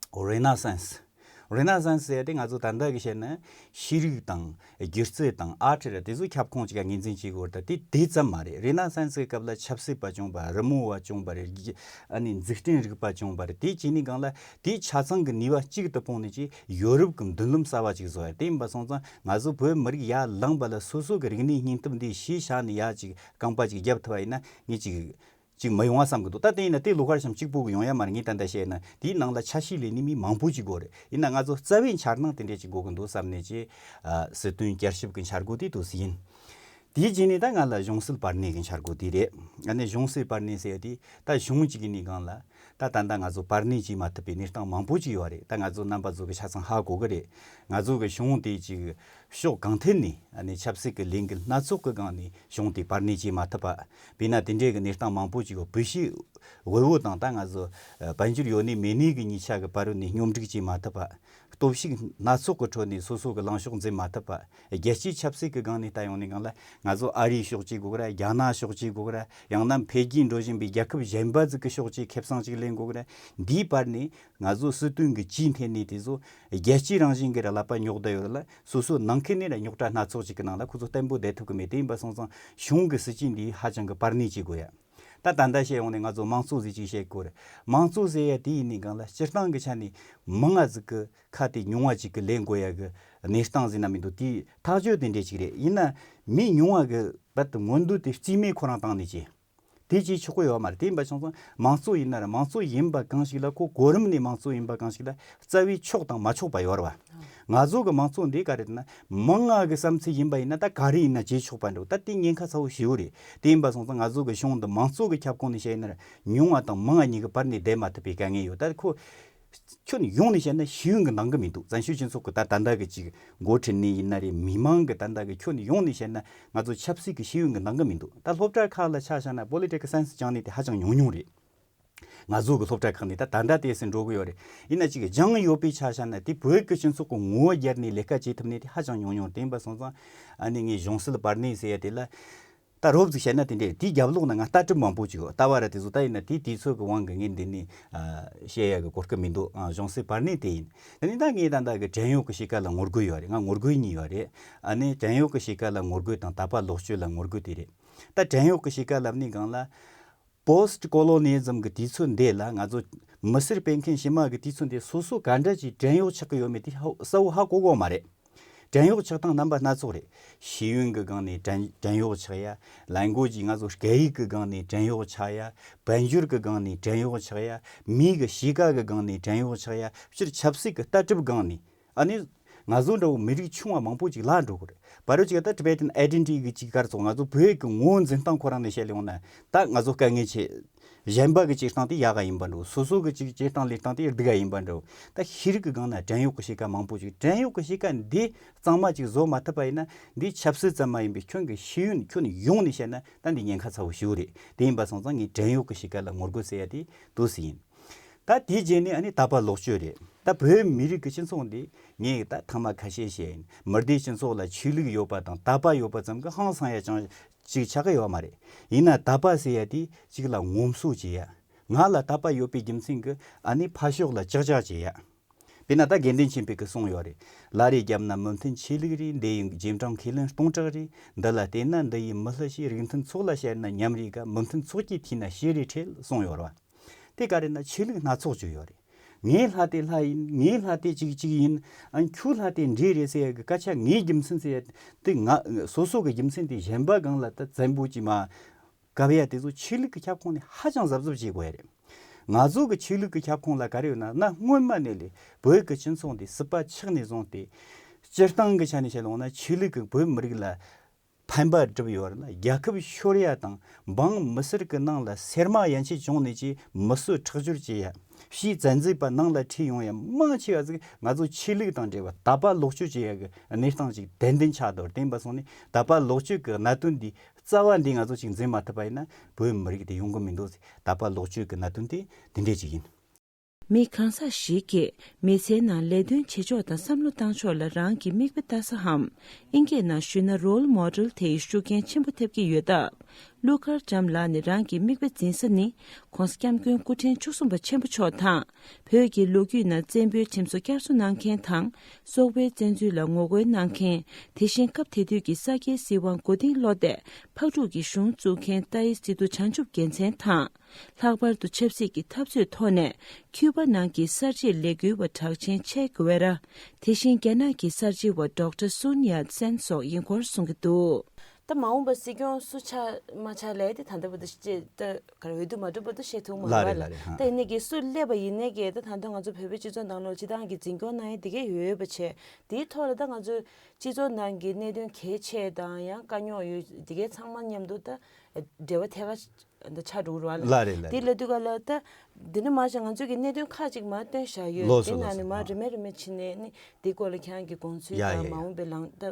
བ། རེ་ན་སན་སི། རེ་ན་སན་སི་ཟེར་ཡ་དེ་ང་ཚོ་ད་ལྟ་གི་བཤད་ན་ཤེས་རིག་དང་སྒྱུ་རྩལ་དང་ཨར་ཊི་རེད། དེ་ཚོ་ཁྱབ་ཁོངས་ཅིག་ག་ངོས་འཛིན་བྱེད་དགོས་རེད། ད་དེ་དེ་ཙམ་མ་རེད། རེ་ན་སན་སི་གི་སྐབས་ལ་ཆབ་སྲིད་པ་བྱུང་བ། རི་མོ་བ་བྱུང་བ་རེད། ཨ་ནི་འཛུགས་སྐྲུན་རིག་པ་བྱུང་བ་རེད། དེ་བྱས་ནས་སྒང་ལ་དེ་ཆ་ཚང་གི་ནུས་པ་གཅིག་ཏུ་སྤུངས་ནས་ཀྱི་ཡོ་རོབ་གི་མདུན་ལམ་གསར་བ་ཅིག་བཟོ་ཡ། དེ་ཡིན་པ་སོང་ཙང་ང་ཚོ་བོད་མི་རིགས་ཡར་ལངས་པ་ལ་སོ་སོ་གི་རིག་གནས་སྙིང་སྟོབས་འདི་གཞི་བཞག་ནས་ཡར་ཅིག་རྐང་པ་ཅིག་བརྒྱབ་ཐུབ་པ་ཡིན་ན། ངས་ཅིག་ཅིག་མི་ཡོང་བ་བསམ་གི་འདུག་ད་དེ་ཡིན་ན་དེ་ལོ་ཁར་ཤམ་གཅིག་པོ་གི་ཡོང་ཡ་མ་རེད། ངས་ད་ལྟ་བཤད་ན་དེའི་ནང་ལ་ཆ་ཤས་ལེན་ནི་མི་མང་པོ་ཅིག་དགོས་རེད། ཡིན་ན་ང་ཚོ་རྩ་བའི་འཆར་སྣང་དེ་འདྲས་ཅིག་དགོས་གི་འདུག་བསམ་ནས་ཀྱི། ཨ། སྲིད་དོན་བསྐྱར་ཞིབ་གི་འཆར་སྒོ་དེ་འདུག་སེ་ཡིན། དེའི་རྗེས་ནས་ད་ང་ལ་གཞུང་སྲིད་བར་གནས་ཀྱི་འཆར་སྒོ་དེ་རེད། ཨ་ནི་གཞུང་སྲིད་བར་གནས་ཟེར་ཡ་དེ་ད་གཞུང་གཅིག་གི་ནས་སྒང་ལ། ད་ད་ལྟ་ང་ཚོ་བར་གནས་བྱེད་མ་ཐུབ་པའི་གནས་སྟངས་མང་པོ་ཅིག་ཡོད་རེད། ད་ང་ཚོ་རྣམ་པ་ཚོ་གི་ཆ་ཚང་ཧ་གོ་གི་རེད། ང་ཚོ་གི་གཞུང་དེ་ཅིག་ཕྱོགས་གང་ཐད་ནས། ཨ་ནི་ཆབ་སྲིད་ཀྱི་ལས་འགུལ་སྣ་ཚོགས་ཀྱི་སྒང་ནས་གཞུང་དེ་བར་གནས་བྱེད་མ་ཐུབ་པ། དཔེར་ན་དེ་འདྲའི་གི་གནས་སྟངས་མང་པོ་ཅིག་ཡོད། བོད་ཤིག་དབུལ་བོ་དང་ད་ང་ཚོ་དཔལ་འབྱོར་ཡོད་ནི་མེད་ནི་གི་གཉིས་ཆ་གི་བར་ནས་སྙོམས་སྒྲིག་བྱེད་མ་ཐུབ་པ། སྟོབས་ཤུགས་སྣ་ཚོགས་ཀྱི་ཁྲོད་ནས་སོ་སོ་གི་ལངས་ཕྱོགས་འཛིན་མ་ཐུབ་པ། རྒྱལ་སྤྱིའི་ཆབ་སྲིད་ཀྱི་སྒང་ནས་ལྟ་ཡོང་ནས་སྒང་ལ་ང་ཚོ་ཨ་རིའི་ཕྱོགས་གཅིག་དགོས་ར། རྒྱ་ནག་ཕྱོགས་གཅིག་དགོས་ར། ཡང་ན་འཕེལ་རྒྱས་འགྲོ་བཞིན་པའི་རྒྱལ་ཁབ་གཞན་པ་ཟིག་གི་ཕྱོགས་གཅིག་ཁེ་བཟང་གཅིག་ལེན་དགོས་ར། འདིའི་བར་ནས་ང་ཚོ་སྲིད་དོན་གྱི་ཇུས་འཐེན་ནས་དེ་ཚོ་རྒྱལ་སྤྱིའི་རང་བཞིན་གྱི་ར་ཀླད་པ་རྙོག་བསྡད་ཡོད་ར་ལ། སོ་སོ་ནང་ཁུལ་ནས་ར་རྙོག་དྲ་སྣ་ཚོགས་ཅིག་གི་ནང་ལ་ཁོ་ཚོ་བརྟན་པོ་བསྡད་ཐུབ་ཀྱི་མེད། དེ་ཡིན་པ་སོང་ཙང་གཞུང་གི་སྲིད་ཇུས་འདི་ཧ་ཅང་གི་བར་གནས་བྱེད་དགོས་ཡ། ད་ད་ལྟ་བཤད་ཡོང་ནས་ང་ཚོ་དམངས་གཙོ་ཟེར་ཅིག་བཤད་དགོས་རེད། དམངས་གཙོ་ཟེར་ཡ་དེ་ཡིན་ནི་སྒང་ལ་སྤྱིར་བཏང་གི་ཆ་ནས་མི་ང་ཟིག་གི་ཁ་དེ་ཉུང་བ་ཅིག་གི་ལེན་དགོས་ཡ་གི་གནས་སྟངས་ཟེར་ན་མི་འདུག་དེའི་ཐག་གཅོད་དེ་འདྲས་ཅིག་རེད། ཡིན་ན་མི་ཉུང་བ་གི་བར་དུ་མངོན་འདོད་དེ་རྩིས་མེད་ཁོ་རང་བཏང་ནས་ཅི། དེ་ཅིག་ཆོག་གི་ཡོད་མ་རེད། དེ་ཡིན་པ་སོང་ཙང་དམངས་གཙོ་ཡིན་ན་ར། དམངས་གཙོ་ཡིན་པ་གང་ཞིག་ལ། ཁོ་གོ་རིམ་ནས་དམངས་གཙོ་ཡིན་པ་གང་ཞིག་ལ་རྩ་བའི་ཆོག་དང་མ་ཆོག་པ་ཡོད་རེད་བ། ང་ཚོ་གི་དམངས་གཙོ་འདི་ག་རེད་ན། མི་ང་གི་བསམ་ཚུལ་ཡིན་པ་ཡིན་ན་ད་ག་རེ་ཡིན་ན་བྱེད་ཆོག་པ་འདྲ་བོ། ད་དེ་ཉེན་ཁ་ཚ་བོ་ཞེ་པོ་རེད། དེ་ཡིན་པ་སོང་ཙང་ང་ཚོ་གི་གཞུང་འདི་དམངས་གཙོ་གི་ཁྱབ་ཁོངས་ནས་བཤད་ཡིན་ན་ར། ཉུང་བ་དང་མང་བ་གཉིས་ཀྱི་བར་ནས་བསྡད་མ་ཐུབ་པའི་དཀའ་ངལ་ཡོད། ད་ཁོ་ཁྱོན་ཡོངས་ནས་བཤད་ན་ཤེས་ཡོན་གྱི་འདང་གི་མི་འདུག་བཙན་བྱོལ་སྤྱི་ཚོགས་ཀྱི་ད་ད་ལྟ་གི་ཅིག་འགོ་ཁྲིད་ནས་ཡིན་ན་རེད། མི་མང་གི་ད་ལྟ་གི་ཁྱོན་ཡོངས་ནས་བཤད་ན་ང་ཚོ་ཆབ་སྲིད་ཀྱི་ཤེས་ཡོན་གྱི་འདང་གི་མི་འདུག་ད་སློབ་གྲྭ་ཁག་ལ་ཆ་བཞག་ན་པོ་ལི་ཊི་ཀལ་སའེན་སི་སྦྱངས་ནས་དེ་ཧ་ཅང་ཉུང་ཉུང་རེད། ང་ཚོ་གི་སློབ་གྲྭ་ཁག་ནས་ད་ད་ལྟ་དེ་སྲིད་འགྲོ་གི་ཡོད་རེད། ཡིན་ན་ཅིག་སྦྱངས་ཡོད་པའི་ཆ་བཞག་ན་དེ་བོད་ཀྱི་སྤྱི་ཚོགས་ཀྱི་ངོ་བོ་བརྒྱབ་ནས་ལས་ཀ་བྱེད་ཐུབ་ནས་དེ་ཧ་ཅང་ཉུང་ཉུང་རེད། དེ་ཡིན་པ་སོང་ཙང་ཨ་ནི་ངས་གཞུང་སྲིད་བར་གནས་ཟེར་ཡ་དེ་ལ། ད་རོབ་ཙམ་བཤད་ན་དེ་འདྲ་རེད། དེའི་རྒྱབ་ལོགས་ན་ང་ལྟ་གྲུབ་མང་པོ་ཅིག་ཡོད། ལྟ་བ་ར་དེ་ཚོ་ད་ཡིན་ན་དེའི་དུས་ཚོད་ཀྱི་དབང་གིས་ངས་འདི་ནས་ཨ་བཤད་ཡ་གི་གོ་སྐབས་མི་འདུག་ཨ་གཞུང་སྲིད་བར་གནས་དེ་ཡིན། དེ་ནས་ད་ངས་ད་ལྟ་གི་བྲན་གཡོག་གི་གཤིས་ཀ་ལ་ངོ་རྒོལ་ཡོད་རེད། ང་ངོ་རྒོལ་གཉིས་ཡོད་རེད། ཨ་ནི་བྲན་གཡོག་གི་གཤིས་ཀ་ལ་ངོ་རྒོལ་དང་དད་པ་ལོག་སྤྱོད་ལ་ངོ་རྒོལ་དེ་རེད། ད་བྲན་གཡོག་གི་གཤིས་ཀ་ལབ་ནས་སྒང་ལ། Post colonialism གི་དུས་ཚོད་འདི་ལ་ང་ཚོ་མི་སེར་སྤེལ་མཁན་ཕྱི་མ་གི་དུས་ཚོད་འདི་སོ་སོ་ག་འདྲ་ཅིག་བྲན་གཡོག་ཆགས་ཀྱི་ཡོད་མེད་དེ་ཧ་གསལ་བོ་ཧ་གོ་གོ་མ་རེད། བྲན་གཡོག་ཆགས་སྟངས་རྣམ་པ་སྣ་ཚོགས་རེད། ཤེས་ཡོན་གྱི་སྒང་ནས་བྲན་བྲན་གཡོག་ཆགས་ཡ། ལན་གོ་ཇི་ང་ཚོ་སྐད་ཡིག་གི་སྒང་ནས་བྲན་གཡོག་ཆགས་ཡ། དཔལ་འབྱོར་གྱི་སྒང་ནས་བྲན་གཡོག་ཆགས་ཡ། མི་གི་གཤིས་ཀ་གི་སྒང་ནས་བྲན་གཡོག་ཆགས་ཡ། སྤྱིར་ཆབ་སྲིད་ཀྱི་ལྟ་གྲུབ་སྒང་ནས། ཨ་ནི། ང་ཚོ་འདྲ་བོ་མི་རིགས་ཆུང་བ་མང་པོ་ཅིག་ལ་འགྲོ་གི་རེད། བར་རོ་ཅིག་ད་Tibetan identity གི་ཅིག་གར་སོང་ང་ཚོ་བོད་ཀྱི་ངོ་བོ་འཛིན་སྟངས་ཁོ་རང་ནས་བཤད་ཡོང་ན་ད་ང་ཚོ་དཀའ་ངལ་ཆེ། གཞན་པ་གི་སྤྱིར་བཏང་དེ་ཡག་ག་ཡིན་པ་འདྲ་བོ། སོ་སོ་གི་ཅིག་སྤྱིར་བཏང་ལས་སྟངས་དེ་སྡུག་ག་ཡིན་པ་འདྲ་བོ། ད་ཤེས་རིག་གི་སྒང་ན་བྲན་གཡོག་གི་གཤིས་ཀ་མང་པོ་ཅིག་བྲན་གཡོག་གི་གཤིས་ཀ་འདི་གཙང་མ་ཅིག་བཟོ་མ་ཐུབ་པ་ཡིན་ན་འདི་ཆབ་སྲིད་ཙམ་མ་ཡིན་པའི་ཁྱོན་གི་ཤེས་ཡོན་ཁྱོན་ཡོངས་ནས་བཤད་ན་ད་འདི་ཉེན་ཁ་ཚ་བོ་ཞེ་པོ་རེད། དེ་ཡིན་པ་སོང་ཙང་ངས་བྲན་གཡོག་གི་གཤིས་ཀ་ལ་ངོ་རྒོལ་ཟེར་ཡ་དེ་འདུག་སེ་ཡིན། ད་དེའི་རྗེས་ནས་ཨ་ནི་དད་པ་ལོག་སྤྱོད་རེད། ད་བོད་མི་རིགས་ཀྱི་སྤྱི་ཚོགས་འདི་ངས་ད་ཐེངས་མ་ཁ་ཤས་བཤད་ཡིན། མི་སྡེའི་སྤྱི་ཚོགས་ལ་ཆོས་ལུགས་ཡོད་པ་དང་དད་པ་ཡོད་པ་ཙམ་གྱིས་ཧང་སང་ཡ་ཅང་ཅིག་ཆགས་ཀྱི་ཡོད་མ་རེད། ཡིན་ན་དད་པ་ཟེར་ཡ་དེ་གཅིག་ལ་ངོམ་སོ་བྱེད་ཡ། ང་ལ་དད་པ་ཡོད་པའི་རྒྱུ་མཚན་གྱིས་ཨ་ནི་ཕར་ཕྱོགས་ལ་ཅག་ཅག་བྱེད་ཡ། དཔེར་ན་ད་དགེ་འདུན་ཆོས་འཕེལ་གྱིས་གསུངས་ཡོད་རེད། བླ་རེ་བརྒྱབ་ན་མི་མཐུན་ཆོས་ལུགས་རེད། འདི་ཡི་རྗེས་འབྲང་ཁས་ལེན་སྟོང་ཕྲག་རེད། འདི་ལ་བལྟས་ན་འདི་ཡི་མི་ལྷ་ཞེས། རིགས་མཐུན་ཚོགས་ལ་བཤད་ན་ཉམས་རེ་དགའ། མི་མཐུན་ཚོགས་ཀྱིས་ཐོས་ན་ཤེས་རེ་ཁྲེལ་གསུངས་ཡོད་རེད་བ། དེ་ག་རེ་ན་ཆོས་ལུགས་སྣ་ཚོགས་ཅིག་ཡོད་རེད། ངའི་ལྷ་དེ་ལྷ་ཡིན། ངའི་ལྷ་དེ་ཅིག་ཅིག་ཡིན། ཨ་ཁྱོའི་ལྷ་དེ་འདྲེ་རེད་ཟེར་ཡ་གི་སྐད་ཆ་ངའི་རྒྱུ་མཚན་ཟེར་ཡ་དེ་ང་སོ་སོ་གི་རྒྱུ་མཚན་དེ་གཞན་པ་སྒང་ལ་ད་བཙན་པོ་ཅིག་མ་གབ་ཡ་དེ་ཚོ་ཆོས་ལུགས་ཀྱི་ཁྱབ་ཁོངས་ནས་ཧ་ཅང་གཟབ་གཟབ་བྱེད་དགོས་ཡ་རེད། ང་ཚོ་གི་ཆོས་ལུགས་ཀྱི་ཁྱབ་ཁོངས་ལ་ག་རེ་ཡོད་ན་ན་སྔོན་མ་ནས་ལས་བོད་ཀྱི་སྤྱི་ཚོགས་འདི་སྲིད་པ་ཆགས་ནས་བཟུང་སྟེ། སྤྱིར་བཏང་གི་ཆ་ནས་བཤད་ཡོང་ན་ཆོས་ལུགས་ཀྱིས་བོད་མི་རིགས་ལ་ཕན་པ་བསྒྲུབས་ཡོད་རེད་ལ། རྒྱལ་ཁབ་ཤོར་ཡ་དང་འབངས་མི་སེར་གྱི་ནང་ལ་སེར་མ་ཡན་ཆད་བྱུང་ནས་ཀྱི་མི་གསོད་ཁྲག་སྦྱོར་བྱེད་ཡ། ཕྱིའི་བཙན་འཛུལ་པ་ནང་ལ་ཁྲིད་ཡོང་ཡ་མང་ཆེ་བ་ཟིག་ང་ཚོ་ཆོས་ལུགས་དང་འབྲེལ་བ་དད་པ་ལོག་སྤྱོད་བྱེད་ཡ་གི་གནས་སྟངས་ཅིག་ཏན་ཏན་ཆགས་འདུག་དེ་ཡིན་པ་སོང་ནས་དད་པ་ལོག་སྤྱོད་ཀྱི་གནད་དོན་འདི་རྩ་བ་འདི་ང་ཚོ་ཅིག་འཛིན་མ་ཐུབ་པ་ཡིན་ན་བོད་མི་རིགས་དེ་ཡོང་གི་མི་འདུག་དད་པ་ལོག་སྤྱོད་ཀྱི་གནད་དོན་དེ་འདི་འདྲས་ཅིག་ཡིན། མི་གང་ཟག་ཞིག་གིས་མི་ཚེའི་ནང་ལས་དོན་བྱེད་ཕྱོགས་དང་བསམ་བློ་བཏང་ཕྱོགས་ལ་རང་གི་མིག་དཔེ་ལྟ་ས་འམ། ཨིན་སྐད་ནང་ཞུས་ན་role model དེ་ཡི་ཤུགས་རྐྱེན་ཆེན་པོ་ཐེབས་ཀྱི་ཡོད་སྟབས། ཀླུ་མཁར་བྱམས་ལགས་ནི་རང་གི་མིག་དཔེ་འཛིན་ས་ནི་ྋགོང་ས་ྋསྐྱབས་མགོན་སྐུ་ཕྲེང་བཅུ་གསུམ་པ་ཆེན་པོ་མཆོག་དང་། བོད་ཀྱི་ལོ་རྒྱུས་ནང་བཙན་པོའི་ཁྲིམས་སྲོལ་བསྐྱར་གསོ་གནང་མཁན་དང་། སོག་པོའི་བཙན་འཛུལ་ལ་ངོ་རྒོལ་གནང་མཁན། དེ་བཞིན་སྐབས་དེ་དུས་ཀྱི་ས་སྐྱའི་སྲིད་དབང་མགོ་རྟིང་སློག་སྟེ་ཕག་ཕྲུག་གི་གཞུང་བཙུགས་མཁན་ཏཱའི་སི་ཏུ་བྱང་ཆུབ་རྒྱལ་མཚན་དང་། ལྷག་པར་དུ་ཆབ་སྲིད་ཀྱི་འཐབ་རྩོད་ཐོག་ནས་ཁྱུ་པ་ནང་གི་གསར་བརྗེའི་ལས་འགུལ་བ་གྲགས་ཅན་ཆེ་གུ་ཝེ་ར། དེ་བཞིན་རྒྱ་ནག་གི་གསར་བརྗེ་བ་ཌོག་ཊར་སུན་ཡཱ་སན་སོགས་ཡིན་སྐོར་གསུང་གི་འདུག་ད་མ་འོངས་པ་སྲིད་སྐྱོང་སུ་ཆགས་མ་ཆགས་ལས་དེ་ད་ལྟ་བར་དུ་ཤེས་ད་ག་རེ་འོས་བསྡུ་མ་གྲུབ་བར་དུ་ཤེས་ཐུབ་མ་ལ་རེད་རེད་ལ་ལ་རེད་ཧ། ད་ཡིན་ནའི་གི་སུ་སླེབས་པ་ཡིན་ནའི་གི་ད་ད་ལྟ་ང་ཚོ་བོད་པའི་སྤྱི་ཚོགས་ནང་ལོགས་སྤྱི་བཏང་གི་འཛིན་སྐྱོང་གནང་ཡས་དེ་གས་ཡོད་པ་བྱས་དེའི་ཐོག་ལ་ད་ང་ཚོ་སྤྱི་ཚོགས་ནང་གི་གནད་དོན་གལ་ཆེ་དང་ཡང་དཀའ་རྙོག་ཡོད་དེ་གས་ཚང་མ་མཉམ་དུ་ད་འབྲེལ་བ་ཐད་ཀ་འདི་ཆགས་འགྲོ་གི་རེད་བ། ལ་རེད་ལ་དེ་རེད། ལབ་དུས་ག་ལ་ད་འདི་ནི་མ་གཞི་ང་ཚོ་གི་གནད་དོན་ཁག་ཅིག་མ་བཏོན་བཞག་ཡོད། ལགས་སོ་དེ་ནང་ནས་ལགས་སོ་མ་ཧ། རིམ་པས་རིམ་པས་ཕྱིན་ནས་ནི་འདི་སྐོར་ལ་ཁྱེད་རང་གི་དགོངས་ཚུལ་ཡ་དང་ཡ་མ་ཡ། འོངས་པའི་ལངས་ད་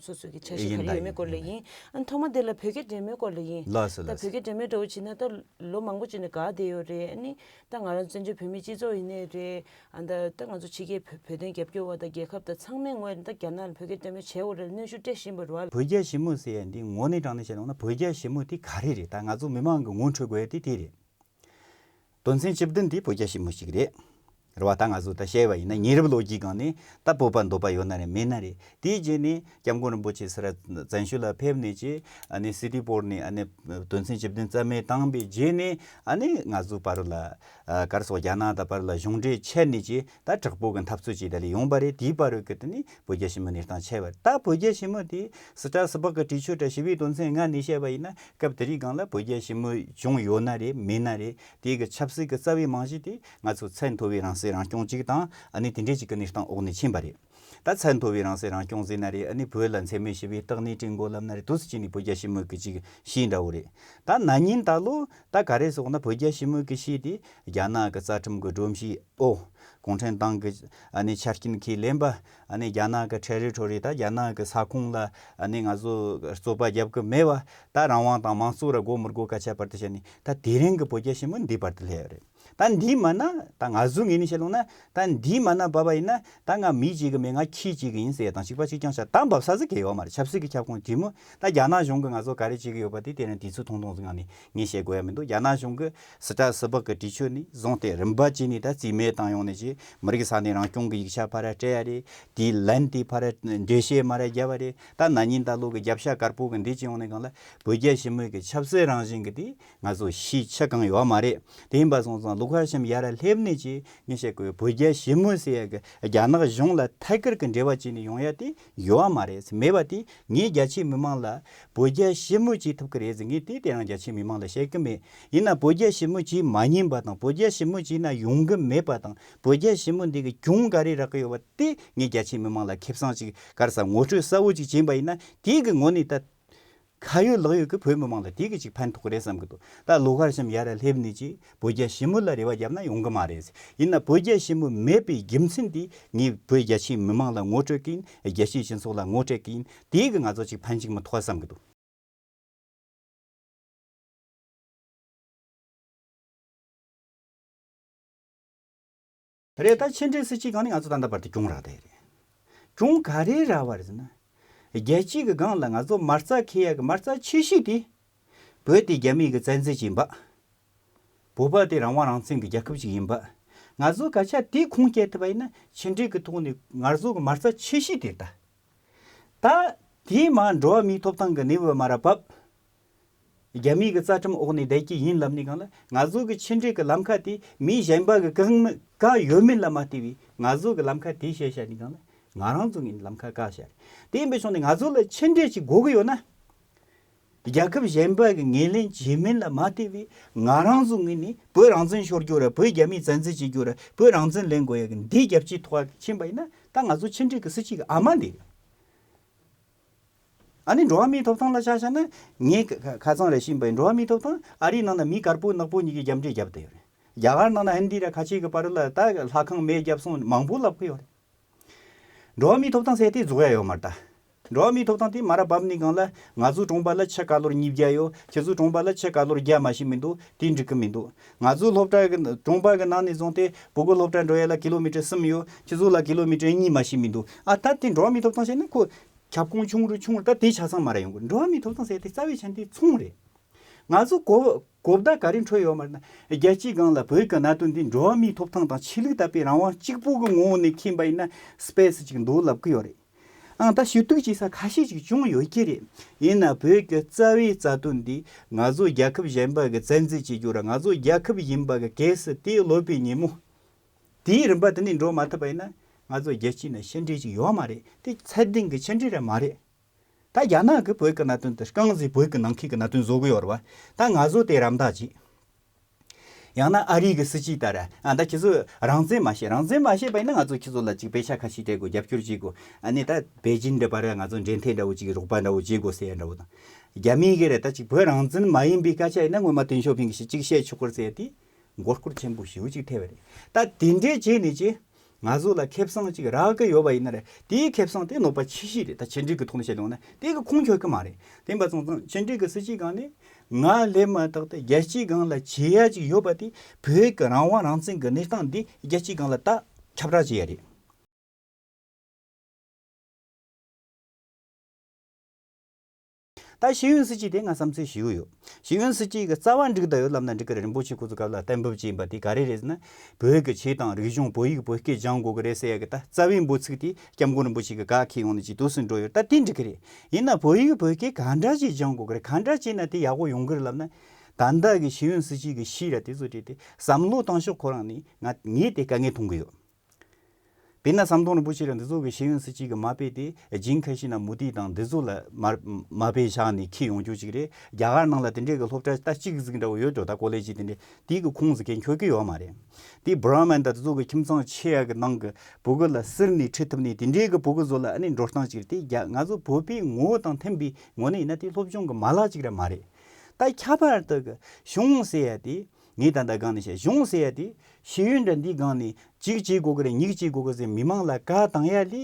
སོ་སོ་གི་འཆར་གཞི་ཡིན་ག་རེ་ད་ཡོད་མེད་ཡིན་སྐོར་ལ་ཡིན། ཡིན། ཨ་ཐོག་མ་དེ་ལ་བོད་རྒྱ་འབྲེལ་མོལ་སྐོར་ལ་ཡིན། ལགས་སོ་ད་ལགས་སོ། བོད་རྒྱ་འབྲེལ་མོལ་འདྲ་བོ་བྱས་ན་ད་ལོ་མང་པོ་ཅིག་ནས་འགག་བསྡད་ཡོད་རེད། ཨ་ནི་ད་ང་རང་བཙན་བྱོལ་བོད་མིའི་སྤྱི་ཚོགས་ཡིན་ནའི་རེད། ཨ་ད་ད་ང་ཚོ་ཕྱི་རྒྱལ་བོད་བོད་དོན་རྒྱབ་སྐྱོར་བ་དང་རྒྱལ་ཁབ་དང་ཚང་མའི་ངོས་ནས་ད་རྒྱ་ནག་ལ་བོད་རྒྱ་འབྲེལ་མོལ་བྱེད་དགོས་རེད་གནོན་ཤུགས་སྤྲད་བཞིན་པ་རེད་བ། བོད་རྒྱ་ཞི་མོལ་ཟེར་ཡ་འདི་ངོ་ནས་དྲང་ནས་བཤད་ཡོང་ན་བོད་རྒྱ་ཞི་མོལ་དེ་ག་རེ་རེད། ད་ང་ཚོ་མི་མང་གི་ངོ་འཕྲོད་དགོས་ཡ་དེ་དེ་རེད། དོན་ཚན་བཅུ་བདུན་དེ་བོད་རྒྱ་ཞི་མོལ་གཅིག་རེད། རེད་བ། ད་ང་ཚོ་ད་བཤད་པ་ཡིན་ན་ཉེ་རབས་ལོ་རྒྱུས་སྒང་ནས་ད་སྤོབས་པ་འདོད་པ་ཡོད་ན་རེད་མེད་ན་རེད། དེའི་རྗེས་ནས་སྐྱབས་མགོན་རིན་པོ་ཆེ་སི་ར་བཙན་བྱོལ་ལ་ཕེབས་ནས་ཀྱི་ཨ་ནི་སི་ཏི་པོར་ནས་ཨ་ནི་དོན་ཚན་བཅུ་བདུན་རྩ་མེད་བཏང་པའི་རྗེས་ནས་ཨ་ནི་ང་ཚོ་བར་ལ་ཨ་གར་སོགས་རྒྱ་ནག་དང་བར་ལ་གཞུང་འབྲེལ་ཆད་ནས་ཀྱི་ད་དྲག་པོ་གི་འཐབ་རྩོད་ཅིག་ད་ལས་ཡོང་པ་རེད། དེའི་བར་རུ་གི་དེ་ནི་བོད་རྒྱ་ཞི་མོལ་གནས་སྟངས་ཆད་པ་རེད། ད་བོད་རྒྱ་ཞི་མོལ་དེ་སི་ཏྲ་སི་པག་གི་གྲོས་ཆོད་དྲ་ཞི་བའི་དོན་ཚན་ལྔ་ནས་བཤད་པ་ཡིན་ན་སྐབས་དེ་རིང་སྒང་ལ་བོད་རྒྱ་ཞི་མོལ་བྱུང་ཡོད་ན་རེད་མེད་ན་རེད། དེ་གི་ཆབ་སྲིད་ཀྱི་རྩ་བའི་རྨང་གཞི་དེ་ང་ཚོ་ཚད་མཐོ་བའི་རང་སྲིད་རང་སྐྱོང་གཅིག་དང་ཨ་ནི་དེ་འདྲས་ཅིག་གི་གནས་སྟངས་འོག་ནས་ཕྱིན་པ་རེད། ད་ཚད་མཐོ་བའི་རང་སྲིད་རང་སྐྱོང་ཟེར་ན་རེད། ཨ་ནི་བོད་ལ་འཚེ་མེད་ཞི་བའི་རྟག་གནས་བསྐྲུན་དགོས་ལབ་ན་རེད། དུས་སུ་ཅི་ནས་བོད་རྒྱ་ཞི་མོལ་གི་ཅིག་གཞི་འདྲ་བོ་རེད། ད་ན་ནིང་ད་ལོ་ད་ག་རེ་སོགས་ན་བོད་རྒྱ་ཞི་མོལ་གི་གཞི་དེ་རྒྱ་ནག་གི་རྩ་ཁྲིམས་གི་སྒྲོམ་གཞི་ཨོ་གུང་ཁྲན་ཏང་གི་ཨ་ནི་ཆ་རྐྱེན་ཁས་ལེན་པ། ཨ་ནི་རྒྱ་ནག་གི་ཁྲེ་རི་ཊོ་རི་ད་རྒྱ་ནག་གི་ས་ཁོངས་ལ་ཨ་ནི་ང་ཚོ་རྩོད་པ་རྒྱབ་གི་མེད་བ། ད་རང་དབང་དང་མང་གཙོ་ར་དགོས་མི་དགོས་སྐད་ཆ་བར་དུ་བཤད་ནས་ད་དེ་རིང་གི་བོད་རྒྱ་ཞི་མོལ་འདི་བར་དུ་སླེབས་ཡོད་རེད། ད་འདི་མ་ན་ད་ང་ཚོའི་ངོས་ནས་བཤད་ལོང་ན། ད་འདི་མ་ན་བབས་པ་ཡིན་ན། ད་ང་མི་གཅིག་གི་མེད། ང་ཁྱི་གཅིག་གི་ཡིན་ཟེར་ཡ་དང་གཅིག་པ་གཅིག་རྐྱང་བྱ། ད་འབབ་ས་ཟིག་གི་ཡོད་མ་རེད། ཆབ་སྲིད་ཀྱི་ཁྱབ་ཁོངས་ཇི་མོ། ད་རྒྱ་ནག་གཞུང་གི་ང་ཚོ་ག་རེ་བྱེད་ཀྱི་ཡོད་པ་དེ་དེ་རིང་དུས་ཚོད་ཐུང་ཐུང་ཟིག་ངང་ནས་ངས་བཤད་དགོས་ཡ་མི་འདུག་རྒྱ་ནག་གཞུང་གི་སི་ཏྲ་སི་པག་གི་དུས་ཆོད་ནས་བཟུང་སྟེ་རིམ་པ་བྱས་ནས་ད་རྩིས་མེད་བཏང་ཡོང་ནས་ཀྱི་མི་རིགས་ས་གནས་རང་སྐྱོང་གི་ཡིག་ཆ་ཕར་ར་སྤྲད་ཡ་རེད། དེའི་ལན་དེ་ཕར་ར་འགྲེལ་བཤད་མར་ར་བརྒྱབ་པ་རེད། ད་ན་ནིང་ད་ལོ་གི་རྒྱབ་ཤ་དཀར་པོ་གི་འདི་བྱས་ཡོང་ནས་གང་ལ་བོད་རྒྱ་ཞི་མོལ་གི་ཆབ་སྲིད་རང་བཞིན་གི་དེ་ང་ཚོ་ཤེས་ཆ་གང་ཡོད་མ་རེད། དེ་ཡིན་པ་སོང་ཙང་ལོ་ཁ་ཤམ་ཡར་ར་སླེབས་ནས་ཀྱི་ངས་བཤད་དགོས། བོད་རྒྱ་ཞི་མོལ་ཟེར་ཡ་གི་རྒྱ་ནག་གཞུང་ལ་ཐད་ཀར་གི་འབྲེལ་བ་བྱས་ནས་ཡོང་ཡ་དེ་ཡོད་མ་རེད། མེད་པ་དེ་ངས་རྒྱ་ཆེའི་མི་མང་ལ་བོད་རྒྱ་ཞི་མོལ་བྱེད་ཐུབ་ཀྱི་རེད་ཟེར། ངས་དེ་དེ་རང་རྒྱ་ཆེའི་མི་མང་ལ་བཤད་ཀྱི་མེད། ཡིན་ན་བོད་རྒྱ་ཞི་མོལ་བྱེད་མ་ཉན་པ་དང་། བོད་རྒྱ་ཞི་མོལ་བྱས་ན་ཡོང་གི་མེད་པ་དང་། བོད་རྒྱ་ཞི་མོལ་འདི་གི་གྱོང་ག་རེ་རག་གི་ཡོད་པ་དེ་ངས་རྒྱ་ཆེའི་མི་མང་ལ་ཁེ་བཟང་ཅིག་ག་རེ་ཟེར་ངོ་སྤྲོད་གསལ་བོ་ཅིག་བྱས་པ་ཡིན་ན། དེ་གི་ངོ་ནས་ད་ཁ་ཡོད་ལག་ཡོད་ཀྱི་བོད་མི་མང་ལ་དེ་གི་ཅིག་ཕན་ཐོགས་རེད་བསམ་གི་འདུག་ད་ལོ་ཁ་ཤམ་ཡར་ར་སླེབས་ནས་ཀྱི་བོད་རྒྱ་ཞི་མོལ་ལ་རེ་བ་བརྒྱབ་ན་ཡོང་གི་མ་རེད། ཡིན་ན་བོད་རྒྱ་ཞི་མོལ་མེད་པའི་རྒྱུ་མཚན་དེ་ངས་བོད་རྒྱ་ཆེའི་མི་མང་ལ་ངོ་སྤྲོད་གིན། རྒྱལ་སྤྱིའི་སྤྱི་ཚོགས་ལ་ངོ་སྤྲོད་གིན། དེ་གི་ང་ཚོ་ཅིག་ཕན་ཅིག་མི་ཐོགས་བསམ་གི་འདུག་རེད། ད་ཕྱི་འབྲེལ་སྲིད་ཇུས་སྒང་ནས་ང་ཚོ་ད་ལྟ་བར་དུ་གྱོང་རག་བསྡད་རེད། གྱོང་ག་རེ་རག་པ་རེད་ཟེར་ན། རྒྱལ་སྤྱི་གི་སྒང་ལ་ང་ཚོ་མ་རྩ་འཁེལ་ཡ་གི་མ་རྩ་ཆེ་ཤོས་དེ། བོད་དེ་རྒྱ་མི་གི་བཙན་འཛུལ་ཡིན་པ། བོད་པ་དེ་རང་དབང་རང་བཙན་གྱི་རྒྱལ་ཁབ་ཅིག་ཡིན་པ། ང་ཚོ་སྐད་ཆ་དེ་ཁུངས་སྐྱེལ་ཐུབ་པ་ཡིན་ན་ཕྱི་འབྲེལ་གྱི་ཐོག་ནས་ང་ཚོ་གི་མ་རྩ་ཆེ་ཤོས་དེ་རེད་ད། ད་དེའི་མ་འགྲོ་བ་མིའི་ཐོབ་ཐང་གི་གནས་བབ་མ་ར་བབ། རྒྱ་མིའི་གི་རྩ་ཁྲིམས་འོག་ནས་བསྡད་ཀྱི་ཡིན་ལབ་ནས་གང་ལ། ང་ཚོ་གི་ཕྱི་འབྲེལ་གི་ལམ་ཁ་དེ་མི་གཞན་པ་གི་གང་མི་གང་ཡོད་མིན་ལ་མ་ལྟོས་པའི་ང་ཚོ་གི་ལམ་ཁ་དེ་བཤད་བཤད་ནས་གང་ལ་ང་རང་ཚོ་ངོས་ནས་ལམ་ཁ་བཀག་བཞག་རེད། དེ་ཡིན་པའི་ཕྱོགས་ནས་ང་ཚོ་ལ་ཕྱི་འབྲེལ་ཅིག་དགོས་གི་ཡོད་ན། རྒྱལ་ཁབ་གཞན་པ་གི་ངོས་ལེན་བྱེད་མིན་ལ་མ་ལྟོས་པའི་ང་རང་ཚོ་ངོས་ནས་བོད་རང་བཙན་ཤོར་རྒྱུ་ར། བོད་རྒྱ་མིས་བཙན་འཛུལ་བྱེད་རྒྱུ་ར། བོད་རང་བཙན་ལེན་དགོས་ཡ་གི་འདིའི་རྒྱབ་ཀྱི་ཐོག་ཕྱིན་པ་ཡིན་ན། ད་ང་ཚོ་ཕྱི་འབྲེལ་གི་སྲིད་ཇུས་གི་ཨ་མ་འདི་རེད། ཨ་ནི་འགྲོ་བ་མིའི་ཐོབ་ཐང་ལ་ཆ་བཞག་ན་ངས་ཁ་ཁ་ཚང་རེ་ཤེས་པ་ཡིན། འགྲོ་བ་མིའི་ཐོབ་ཐང་ཨ་རིའི་ནང་ན་མི་དཀར་པོ་ནག་པོ་གཉིས་ཀྱི་རྒྱབ་འདྲེ་རྒྱབ་བསྡད་ཡོད་རེད། རྒྱ་གར་ནང་ན་ཧིན་དི་ར་ཁ་ཆེ་གི་བར་ལ་ད་ལྷ་ཁང་མེ་བརྒྱབ་སོང་མང་པོ་ལབ་གི་ཡོད་རེད། འགྲོ་བ་མིའི་ཐོབ་ཐང་ཟེར་དེ་རྫོགས་ཡ་ཡོད་མ་རེད་ད། འགྲོ་བ་མིའི་ཐོབ་ཐང་དེ་མ་ར་བབས་ནས་གང་ལ་ང་ཚོའི་གྲོང་པ་ལ་ཆུ་ཀ་ལོར་ཉིས་བརྒྱ་ཡོད། ཁྱེད་ཚོའི་གྲོང་པ་ལ་ཆུ་ཀ་ལོར་བརྒྱ་མ་ཞིག་མི་འདུག་དེ་འགྲིག་གི་མི་འདུག་ང་ཚོའི་སློབ་གྲྭ་གི་གྲོང་པ་གི་ནང་ནས་བཟུང་སྟེ་བུ་གུ་སློབ་གྲྭ་འགྲོ་ཡ་ལ་ཀི་ལོ་མི་ཊར་གསུམ་ཡོད། ཁྱེད་ཚོ་ལ་ཀི་ལོ་མི་ཊར་གཉིས་མ་ཞིག་མི་འདུག་ཨ་ད་དེ་འགྲོ་བ་མིའི་ཐོབ་ཐང་བཤད་ན་ཁོ་ཁྱབ་ཁོངས་ཆུང་རུ་ཆུང་རུ་ད་དེ་ཆ་ཚང་མ་ར་ཡོང་གི། འགྲོ་བ་མིའི་ཐོབ་ཐང་ཟེར་དེ་རྩ་བའི་ཆ་ནས་དེ་མཚུངས་རེད། ང་ཚོ་གོ་གོ་བརྡ་ག་རེ་འཕྲོད་ཡོད་མ་རེད་ན། རྒྱལ་སྤྱིའི་སྒང་ལ་བོད་ཀྱི་གནད་དོན་འདི་འགྲོ་བ་མིའི་ཐོབ་ཐང་དང་ཆོས་ལུགས་དད་པའི་རང་དབང་གཅིག་པུ་གི་ངོ་བོ་ནས་ཁེངས་པ་ཡིན་ན་སྤེ་སི་ཅིག་འདུག་ལབ་ཀྱི་ཡོད་རེད། ཨང་ད་ཞུ་གཏུག་བྱེད་ས་ཁ་ཤས་ཅིག་བྱུང་ཡོད་ཀྱི་རེད། ཡིན་ན་བོད་ཀྱི་རྩ་བའི་རྩ་དོན་འདི་ང་ཚོ་རྒྱལ་ཁབ་གཞན་པ་གི་བཙན་འཛུལ་བྱེད་རྒྱུ་ར། ང་ཚོ་རྒྱལ་ཁབ་ཡིན་པ་གི་གལ་སྲིད་དེ་ལོབས་པའི་ཉིན་མོ། དེའི་རིམ་པ་དེ་ནས་འགྲོ་མ་ཐུབ་པ་ཡིན་ན་ང་ཚོ་རྒྱལ་སྤྱིའི་ནང་ཕྱི་འབྲེལ་ཅིག་ཡོད་མ་རེད། དེ་ཚད་ལྡན་གྱི་ཕྱི་འབྲེལ་ར་མ་རེད། ད་རྒྱ་ནག་གིས་བོད་ཀྱི་གནད་དོན་དེ་རྐང་བཟོས་བོད་ཀྱི་ནང་ཁུལ་གྱི་གནད་དོན་བཟོ་གི་ཡོད་རེད་བ། ད་ང་ཚོ་དེ་རམ་འདེགས་བྱེད། ཡང་ན་ཨ་རི་གི་སྲིད་ཇུས་ལྟར་ཨ་ད་ཁྱེད་ཚོས་རང་བཙན་མ་བཤད། རང་བཙན་མ་བཤད་པ་ཡིན་ན་ང་ཚོ་ཁྱེད་ཚོ་ལ་ཅིག་པེ་ཤ་ཁ་ཤས་སྤྲད་དགོས། རྒྱབ་སྐྱོར་བྱེད་དགོས། ཨ་ནི་ད་པེ་ཅིན་འདྲ་པར་ང་ཚོ་འབྲེལ་མཐུད་འདྲ་བོ་ཅིག་རོགས་པ་འདྲ་བོ་བྱེད་དགོས་ཟེར་ཡ་འདྲ་བོ་དང་། རྒྱ་མིའི་གི་རེད། ད་ཅིག་བོད་རང་བཙན་མ་ཡིན་པའི་སྐད་ཆ་ཡིན་ན་སྔོན་མ་ཏེང་ཞའོ་ཕིང་གིས་ཅིག་བཤད་ཆོག་གི་རེད་ཟེར་ཡ་དེ། མགོ་སྐོར་ཆེན་པོ་ཞེ་པོ་ཅིག་ཐེབས་པ་རེད། ད་དེ་འདྲའི་རྗེས་ནས་ཀྱི་ང་ཚོ་ལ་ཁེ་བཟང་ཅིག་རག་གི་ཡོད་པ་ཡིན་ན་རེད། དེའི་ཁེ་བཟང་དེ་གནོད་པ་ཆེ་ཤོས་རེད། ད་ཕྱི་འབྲེལ་གྱི་ཐོག་ནས་བཤད་ཡོང་ན་དེ་གི་ཁུངས་འཁྱོལ་གི་མ་རེད། དེ་ཡིན་པ་སོང་ཙང་ཕྱི་འབྲེལ་གྱི་སྲིད་ཇུས་སྒང་ནས་ང་སླེབས་མ་ཐག་ཏུ་རྒྱལ་སྤྱིའི་སྒང་ལ་བྱེད་ཡ་ཅིག་ཡོད་པ་དེ་བོད་ཀྱི་རང་དབང་རང་བཙན་གྱི་གནས་སྟངས་འདི་རྒྱལ་སྤྱིའི་སྒང་ལ་ད་ཁྱབ་བསྒྲགས་བྱེད་ཡ་རེད། ད་ཤེས་ཡོན་སྲིད་ཇུས་དེ་ང་བསམ་ཚུལ་ཞུ་གི་ཡོད། ཤེས་ཡོན་སྲིད་ཇུས་ཀྱི་རྩ་བ་འགྲིག་བསྡད་ཡོད་ལབ་ན་འགྲིག་གི་རེད། རིན་པོ་ཆེ་ཁོ་ཚོ་སྐབས་ལ་གཏན་འབེབས་བྱས་པ་དེ་ག་རེ་རེད་ཟེར་ན། བོད་ཀྱི་ཆོས་དང་རིག་གཞུང་བོད་ཡིག་བོད་སྐད་སྦྱང་དགོས་ཀྱི་རེད་ཟེར་ཡ་གི་ད་རྩ་བའི་འབོད་ཚིག་དེ་སྐྱབས་མགོན་རིན་པོ་ཆེ་གི་བཀའ་ཁྱེར་ཡོང་ནས་ཅིག་དུས་སུ་འགྲོ་ཡོད། ད་དེ་འགྲིག་གི་རེད། ཡིན་ན་བོད་ཡིག་བོད་སྐད་ག་འདྲ་ཞིག་སྦྱང་དགོས་ཀྱི་རེད། ག་འདྲ་བྱས་ན་དེ་ཡག་པོ་ཡོང་གི་རེད་ལབ་ན། ད་ལྟ་གི་ཤེས་ཡོན་སྲིད་ཇུས་ཀྱི་ཤེས་ར་དེ་ཚོ་བྲིས་ཏེ་བསམ་བློ་བཏང་ཕྱོགས་ཁོ་རང་ནས་ང་ངས་དེ་དཀའ་ངལ་མཐོང་གི་ཡོད། དཔེར་ན་ཟམ་གདོང་རིན་པོ་ཆེ་ར་འདི་ཚོ་གི་ཤེས་ཡོན་སྲིད་ཇུས་ཀྱི་མ་དཔེ་དེ་ཇིན་ཁ་ཤི་ན་མུ་ཏི་དང་འདི་ཚོ་ལ་མ་མ་དཔེ་བཞག་ནས་ཁྱེར་ཡོང་རྒྱུ་ཅིག་རེད། རྒྱ་གར་ནང་ལ་དེ་འདྲའི་གི་སློབ་གྲྭ་ད་གཅིག་ཟིག་འདྲ་བོ་ཡོད་འགྲོ། ད་ཀོ་ལེ་ཇི་དེ་འདྲའི་དེའི་གི་ཁོངས་ཟིག་གས་འཁྱོལ་གི་ཡོད་མ་རེད། དེ་བྷ་ར་མན་ད་དེ་ཚོ་གི་ཁྱིམ་ཚང་ཆེ་ཡ་གི་ནང་གི་བུ་གུ་ལ་ཟུར་ནས་ཁྲིད་ཐུབ་ནས་དེ་འདྲའི་གི་བུ་གུ་ཚོ་ལ་ཨ་ནི་འགྲོ་སྟངས་ཅིག་རེད། དེ་རྒྱ་ང་ཚོ་བོད་པའི་ངོ་བོ་དང་མཐུན་པའི་ངོ་ནས་ཡིན་ན་དེ་སློབ་སྦྱོང་གི་མ་ལག་ཅིག་ར་མ་རེད། ད་ཁྱད་པར་དུ་གི་གཞུང་ཟེར་ཡ་དེ། ངས་ད་ལྟ་སྒང་ནས་བཤད། གཞུང་ཟེར་ཡ་དེ་ཤེས་ཡོན་འདྲ་འདིའི་སྒང་ནས་གཅིག་བྱེད་དགོས་ཀྱི་རེད། གཉིས་བྱེད་དགོས་ཀྱི་ཟེར་མི་མང་ལ་བཀའ་བཏང་ཡ་ལས་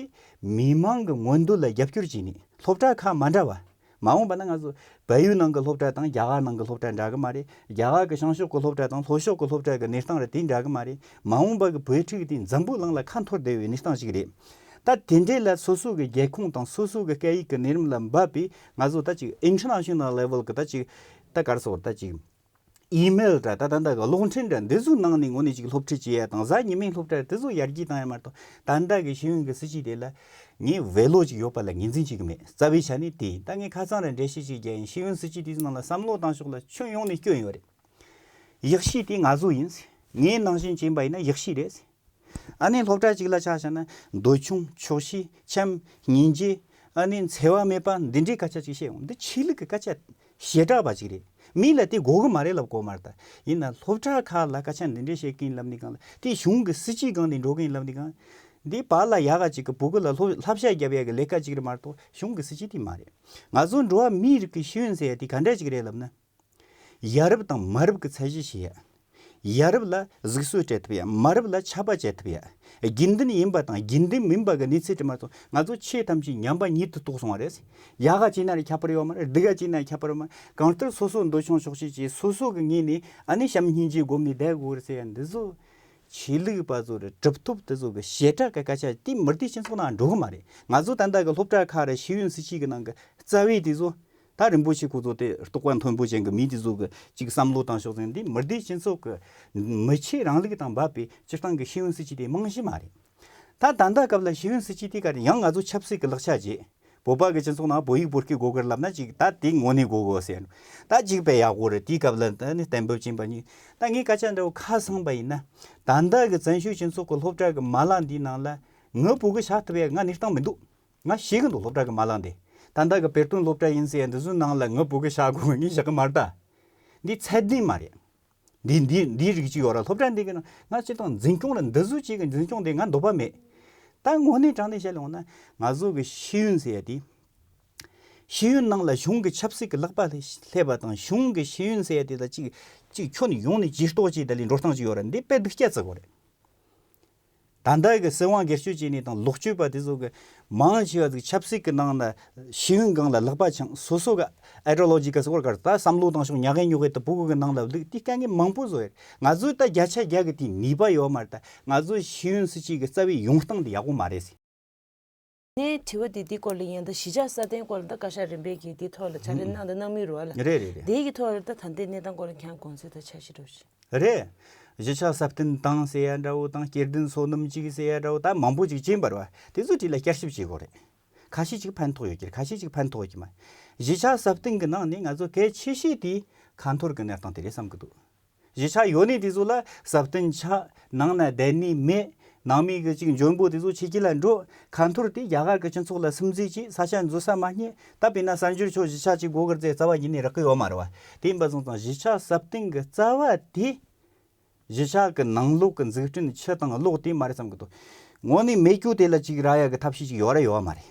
མི་མང་གི་མངོན་འདོད་ལ་རྒྱབ་སྐྱོར་བྱས་ནས་སློབ་གྲྭ་ཁག་མ་འདྲ་བ། མ་འོངས་པ་ན་ང་ཚོ་བལ་ཡུལ་ནང་གི་སློབ་གྲྭ་དང་རྒྱ་གར་ནང་གི་སློབ་གྲྭ་འདྲ་གི་མ་རེད། རྒྱ་གར་གི་བྱང་ཕྱོགས་ཀྱི་སློབ་གྲྭ་དང་ལྷོ་ཕྱོགས་ཀྱི་སློབ་གྲྭ་གི་གནས་སྟངས་ར་དེ་འདྲ་གི་མ་རེད། མ་འོངས་པ་གི་བོད་ཕྲུག་དེ་འཛམ་བུ་གླིང་ལ་ཁ་འཐོར་བསྡད་པའི་གནས་སྟངས་ཤིག་རེད། ད་དེ་འདྲས་ལ་སོ་སོ་གི་རྒྱལ་ཁོངས་དང་སོ་སོ་གི་སྐད་ཡིག་གི་གནས་རིམ་ལ་འབབ་པའི་ང་ཚོ་ད་ཅིག་international level གི་ད་ཅིག་ད་ག་རེ་ཟེར་ད་ཅིག་ཨི་མེལ་འདྲ་ད་ད་ལྟ་གི་གློག་འཕྲིན་འདྲ་འདི་ཚོའི་ནང་ནས་དངོས་གནས་ཅིག་སློབ་ཁྲིད་བྱེད་ཡ་དང་གཟའ་ཉི་མའི་སློབ་གྲྭ་དེ་ཚོ་ཡར་རྒྱས་བཏང་ཡ་མ་གཏོགས། ད་ལྟ་གི་ཤེས་ཡོན་གྱི་སྲིད་ཇུས་དེ་ལ་ངས་བེ་ལོ་ཅིག་ཡོད་པ་ལ་ངོས་འཛིན་བྱེད་གི་མེད། རྩ་བའི་ཆ་ནས་དེ་ཡིན། ད་ངས་ཁ་སང་ར་འགྲེལ་བཤད་ཅིག་རྒྱག་ཡིན། ཤེས་ཡོན་སྲིད་ཇུས་དེ་ཚོའི་ནང་ལ་བསམ་བློ་བཏང་ཕྱོགས་ལ་ཁྱོན་ཡོངས་ནས་སྐྱོན་ཡོད་རེད། ཡག་ཤོས་དེ་ང་ཚོ་ཡིན། ངའི་ནང་བཞིན་བྱས་པ་ཡིན་ན་ཡག་ཤོས་རེད། ཨ་ནི་སློབ་གྲྭ་གཅིག་ལ་ཆ་བཞག་ན་འདོད་ཆུང་ཆོག་ཤེས་འཆམ་སྙིང་རྗེ། ཨ་ནི་འཚེ་བ་མེད་པ་འདི་འདྲའི་སྐད་ཆ་ཅིག་བཤད་ཡོང་། འདི་ཆོས་ལུགས་ཀྱི་སྐད་ཆ་ཞེ་དྲག་པ་ཅིག་རེད། མི་ལ་དེ་དགོས་གི་མ་རེད་ལབ་དགོས་མ་རེད། ད་ཡིན་ན་སློབ་གྲྭ་ཁག་ལ་སྐད་ཆ་འདི་འདྲའི་བཤད་གིན་ལབ་ནི་གང་ལ་དེ་གཞུང་གི་སྲིད་ཇུས་སྒང་ནས་འགྲོ་གིན་ལབ་ནི་གང་། འདི་བར་ལ་ཡག་ག་ཅིག་གི་བུ་གུ་ལ་སློབ་བསླབ་བྱ་རྒྱབ་ཡ་གི་ལས་ཀ་ཅིག་རེད་མ་གཏོགས་གཞུང་གི་སྲིད་ཇུས་དེ་མ་རེད། ང་ཚོ་འགྲོ་བ་མིའི་རིགས་ཀྱི་ཤེས་ཡོན་ཟེར་ཡ་དེ་ག་འདྲ་ཅིག་རེད་ལབ་ན། ཡ་རབས་དང་མ་རབས་ཀྱི་ཚད་གཞི་ཤེས་ཡ། ཡ་རབས་ལ་གཟིགས་གསོལ་སྤྲད་ཐུབ་ཡ། མ་རབས་ལ་ཆད་པ་གཅོད་ཐུབ་ཡ། རྒྱུན་ལྡན་ཡིན་པ་དང་རྒྱུན་ལྡན་མིན་པ་གི་གནས་ཚུལ་དེ་མ་གཏོགས་ང་ཚོ་ཆོས་ཐམས་ཅད་ཉམས་པ་ཉིད་དུ་རྟོགས་སོང་བ་རེད། ཡག་ག་བྱས་ན་ར་ཁྱད་པར་ཡོད་མ་རེད། སྡུག་ག་བྱས་ན་ཁྱད་པར་ཡོད་མ་རེད། གང་ལྟར་སོ་སོ་འདོད་ཆུང་ཆོག་ཤེས་ཀྱིས་སོ་སོ་གི་ངོས་ནས་ཨ་ནི་བྱམས་སྙིང་རྗེ་སྒོམ་ནས་བསྡད་དགོས་རེད་ཟེར་ཡ་འདི་ཚོ། ཆོས་ལུགས་པ་ཚོ་ར་གྲུབ་ཐོབ་དེ་ཚོ་གི་ཞེ་དྲག་གི་སྐད་ཆ་དེ་མི་སྡེ་སྤྱི་ཚོགས་ནང་འགྲོ་གི་མ་རེད། ང་ཚོ་ད་ལྟ་གི་སློབ་གྲྭ་ཁག་ར་ཤེས་ཡོན་སྲིད་ཇུས་ཀྱི་ནང་གི་རྩ་བའི་དེ་ཚོ། ད་རིན་པོ་ཆེ་ཁོ་ཚོ་དེ་རྟོགས་པ་མཐོན་པོ་ཅན་གྱི་མི་དེ་ཚོ་གི་ཅིག་བསམ་བློ་བཏང་ཕྱོགས་ཟིན་དེ་མི་སྡེ་སྤྱི་ཚོགས་ཀྱི་མི་ཆོས་རིང་ལུགས་དང་འབབ་པའི་སྤྱིར་བཏང་གི་ཤེས་ཡོན་སྲིད་ཇུས་དེ་རྨང་གཞི་མ་རེད། ད་ད་ལྟ་སྐབས་ལ་ཤེས་ཡོན་སྲིད་ཇུས་དེ་ག་རེ་ཡང་ང་ཚོ་ཆབ་སྲིད་ཀྱི་ལག་ཆ་བརྗེ། བོད་པ་གི་སྤྱི་ཚོགས་ནང་བོད་ཡིག་བོད་སྐད་དགོས་གི་ལབ་ན་ཅིག་ད་དེ་དངོས་གནས་དགོས་གོ་ཟེར། ད་ཅིག་དཔེ་ཡག་པོ་རེད། དེའི་སྐབས་ལ་ད་ནི་གཏན་འབེབས་ཕྱིན་པ་གཉིས། ད་ངས་སྐད་ཆ་འདྲ་བོ་ཁ་སང་པ་ཡིན་ན། ད་ལྟ་གི་བཙན་བྱོལ་སྤྱི་ཚོགས་ཀྱི་སློབ་གྲྭ་གི་མ་ལག་འདིའི་ནང་ལ་ངའི་བུ་གི་བཞག་ཐུབ་ཡ་ང་གནས་སྟངས་མི་འདུག་ང་ཤེས་གི་འདུག་སློབ་གྲྭ་གི་མ་ལག་འདི། ད་ལྟ་གི་བེར་སྟོན་སློབ་གྲྭ་ཡིན་ཟེར་ཡ་འདི་ཚོའི་ནང་ལ་ངའི་བུ་གི་བཞག་དགོས་ངས་བཞག་གི་མ་རེད་ད། འདི་ཚད་ལྡན་མ་རེད། འདི་འདི་འདིའི་རིགས་ཅིག་ཡོད་ར། སློབ་གྲྭ་འདི་གི་ནང་ང་སྤྱིར་བཏང་འཛིན་སྐྱོང་ར་འདི་ཚོ་ཅིག་གི་འཛིན་སྐྱོང་དེ་ང་འདོད་པ་མེད། ད་དངོས་གནས་དྲང་གནས་བཤད་ཡོང་ན་ང་ཚོ་གི་ཤེས་ཡོན་ཟེར་ཡ་དེ། ཤེས་ཡོན་ནང་ལ་གཞུང་གི་ཆབ་སྲིད་ཀྱི་ལག་པ་སླེབས་པ་དང་གཞུང་གི་ཤེས་ཡོན་ཟེར་ཡ་དེ་ལ་ཅིག་ཅིག་ཁྱོན་ཡོངས་ནས་ཇུས་གཏོགས་བྱས་ད་ལས་འགྲོ་སྟངས་ཅིག་ཡོད་ར། འདི་དཔེ་སྡུག་སྐྱ་བརྩི་དགོས་རེད། ད་ལྟ་གི་སྲིད་དབང་སྒེར་གཅོད་བྱས་ནས་དང་ལོག་སྤྱོད་པ་དེ་ཚོ་གི་མང་ཆེ་བ་ཟིག་ཆབ་སྲིད་ཀྱི་ནང་ན་ཤེས་ཡོན་སྒང་ལ་ལག་པ་འཆང་། སོ་སོ་གི་ཨའི་ཌི་ཡོ་ལོ་ཇི་ག་ཟེར་བ་གར་ད་བསམ་བློ་བཏང་ཕྱོགས་ཉག་གེ་ཉོག་གེ་དུ་ཕྲུ་གུ་གི་ནང་ལ་བླུགས། དེ་དཀའ་ངལ་མང་པོ་བཟོ་ཡོད། ང་ཚོས་ད་བརྒྱ་ཆ་བརྒྱ་གི་དེའི་ནུས་པ་ཡོད་མ་རེད། ད་ང་ཚོའི་ཤེས་ཡོན་སྲིད་ཇུས་ཀྱི་རྩ་བའི་ཡོང་སྟངས་དེ་ཡག་པོ་མ་རེད་ཟེར། ངའི་དྲི་བ་འདི་འདི་སྐོར་ལ་ཡིན། ད་གཞིས་ཆགས་སྲ་བརྟན་སྐོར་ལ་ད་བཀའ་ཤག་རིམ་པས་ཀྱིས་འདི་ཐོག་ལ་ཕྱག་ལས་གནང་དང་གནང་མུས་རེད་བ་ལ། རེད་རེད་རེད། དེའི་གི་ཐོག་ལ་ད་ད་ལྟའི་གནས་སྟངས་སྐོར་ལ་ཁྱེད་དགོངས་ཚུལ་ད་ཆ་ཤི་འགྲོ་ཞིག་རེད། གཞིས་ཆགས་སྲ་བརྟན་བཏང་ཟེར་ཡ་འདྲ་བོ་དང་སྐྱེ་ལྡན་སོ་ནམ་གཅིག་ཟེར་ཡ་འདྲ་བོ་ད་མང་པོ་ཅིག་བྱིན་པ་རེད་བ། དེ་ཚོ་དྲིས་ལ་བསྐྱར་ཞིབ་བྱེད་དགོས་རེད། ཁ་ཤས་ཅིག་ཕན་ཐོགས་ཡོད་ཀྱི་རེད། ཁ་ཤས་ཅིག་ཕན་ཐོགས་ཡོད་ཀྱི་མ། གཞིས་ཆགས་སྲ་བརྟན་གྱི་ནང་ནས་ང་ཚོ་གལ་ཆེ་ཤོས་དེ་ཁ་འཐོར་གྱི་གནས་སྟངས་དེ་རེད་བསམ་གྱི་འདུག་གཞིས་ཆགས་ཡོད་ནི་དེ་ཚོ་ལ་སྲ་བརྟན་ཆགས། ནང་ན་བསྡད་ནི་མེད། ནང་མི་གི་ཅིག་འཇོན་པོ་དེ་ཚོ་ཕྱི་རྒྱལ་ལ་འགྲོ། ཁ་འཐོར་དེ་རྒྱ་གར་གྱི་སྤྱི་ཚོགས་ལ་སིམ་འཛུལ་གྱིས་ས་ཆ་འཛུལ་ས་མ་རྙེད། ད་དཔེར་ན་གསར་འབྱོར་ཆོས་གཞིས་ཆགས་ཅིག་དགོས་གི་རེད་ཟེར་རྩ་བ་ཉིད་ནས་རག་གི་ཡོད་མ་རེད་བ། དེ་ཡིན་པ་སོང་ཙང་གཞིས་ཆགས་སྲ་བརྟན་གྱི་རྩ་བ་དེ། གཞིས་ཆགས་ཀྱི་ནང་ལོགས་ཀྱི་འཛུགས་སྐྲུན་ཆུ་དང་གློག་དེ་མ་རེད་བསམ་གི་འདུག་དངོས་གནས་མེད་རྒྱུ་དེ་ལ་ཅིག་རག་ཡ་གི་ཐབས་ཤེས་ཅིག་ཡོད་ར་ཡོད་མ་རེད།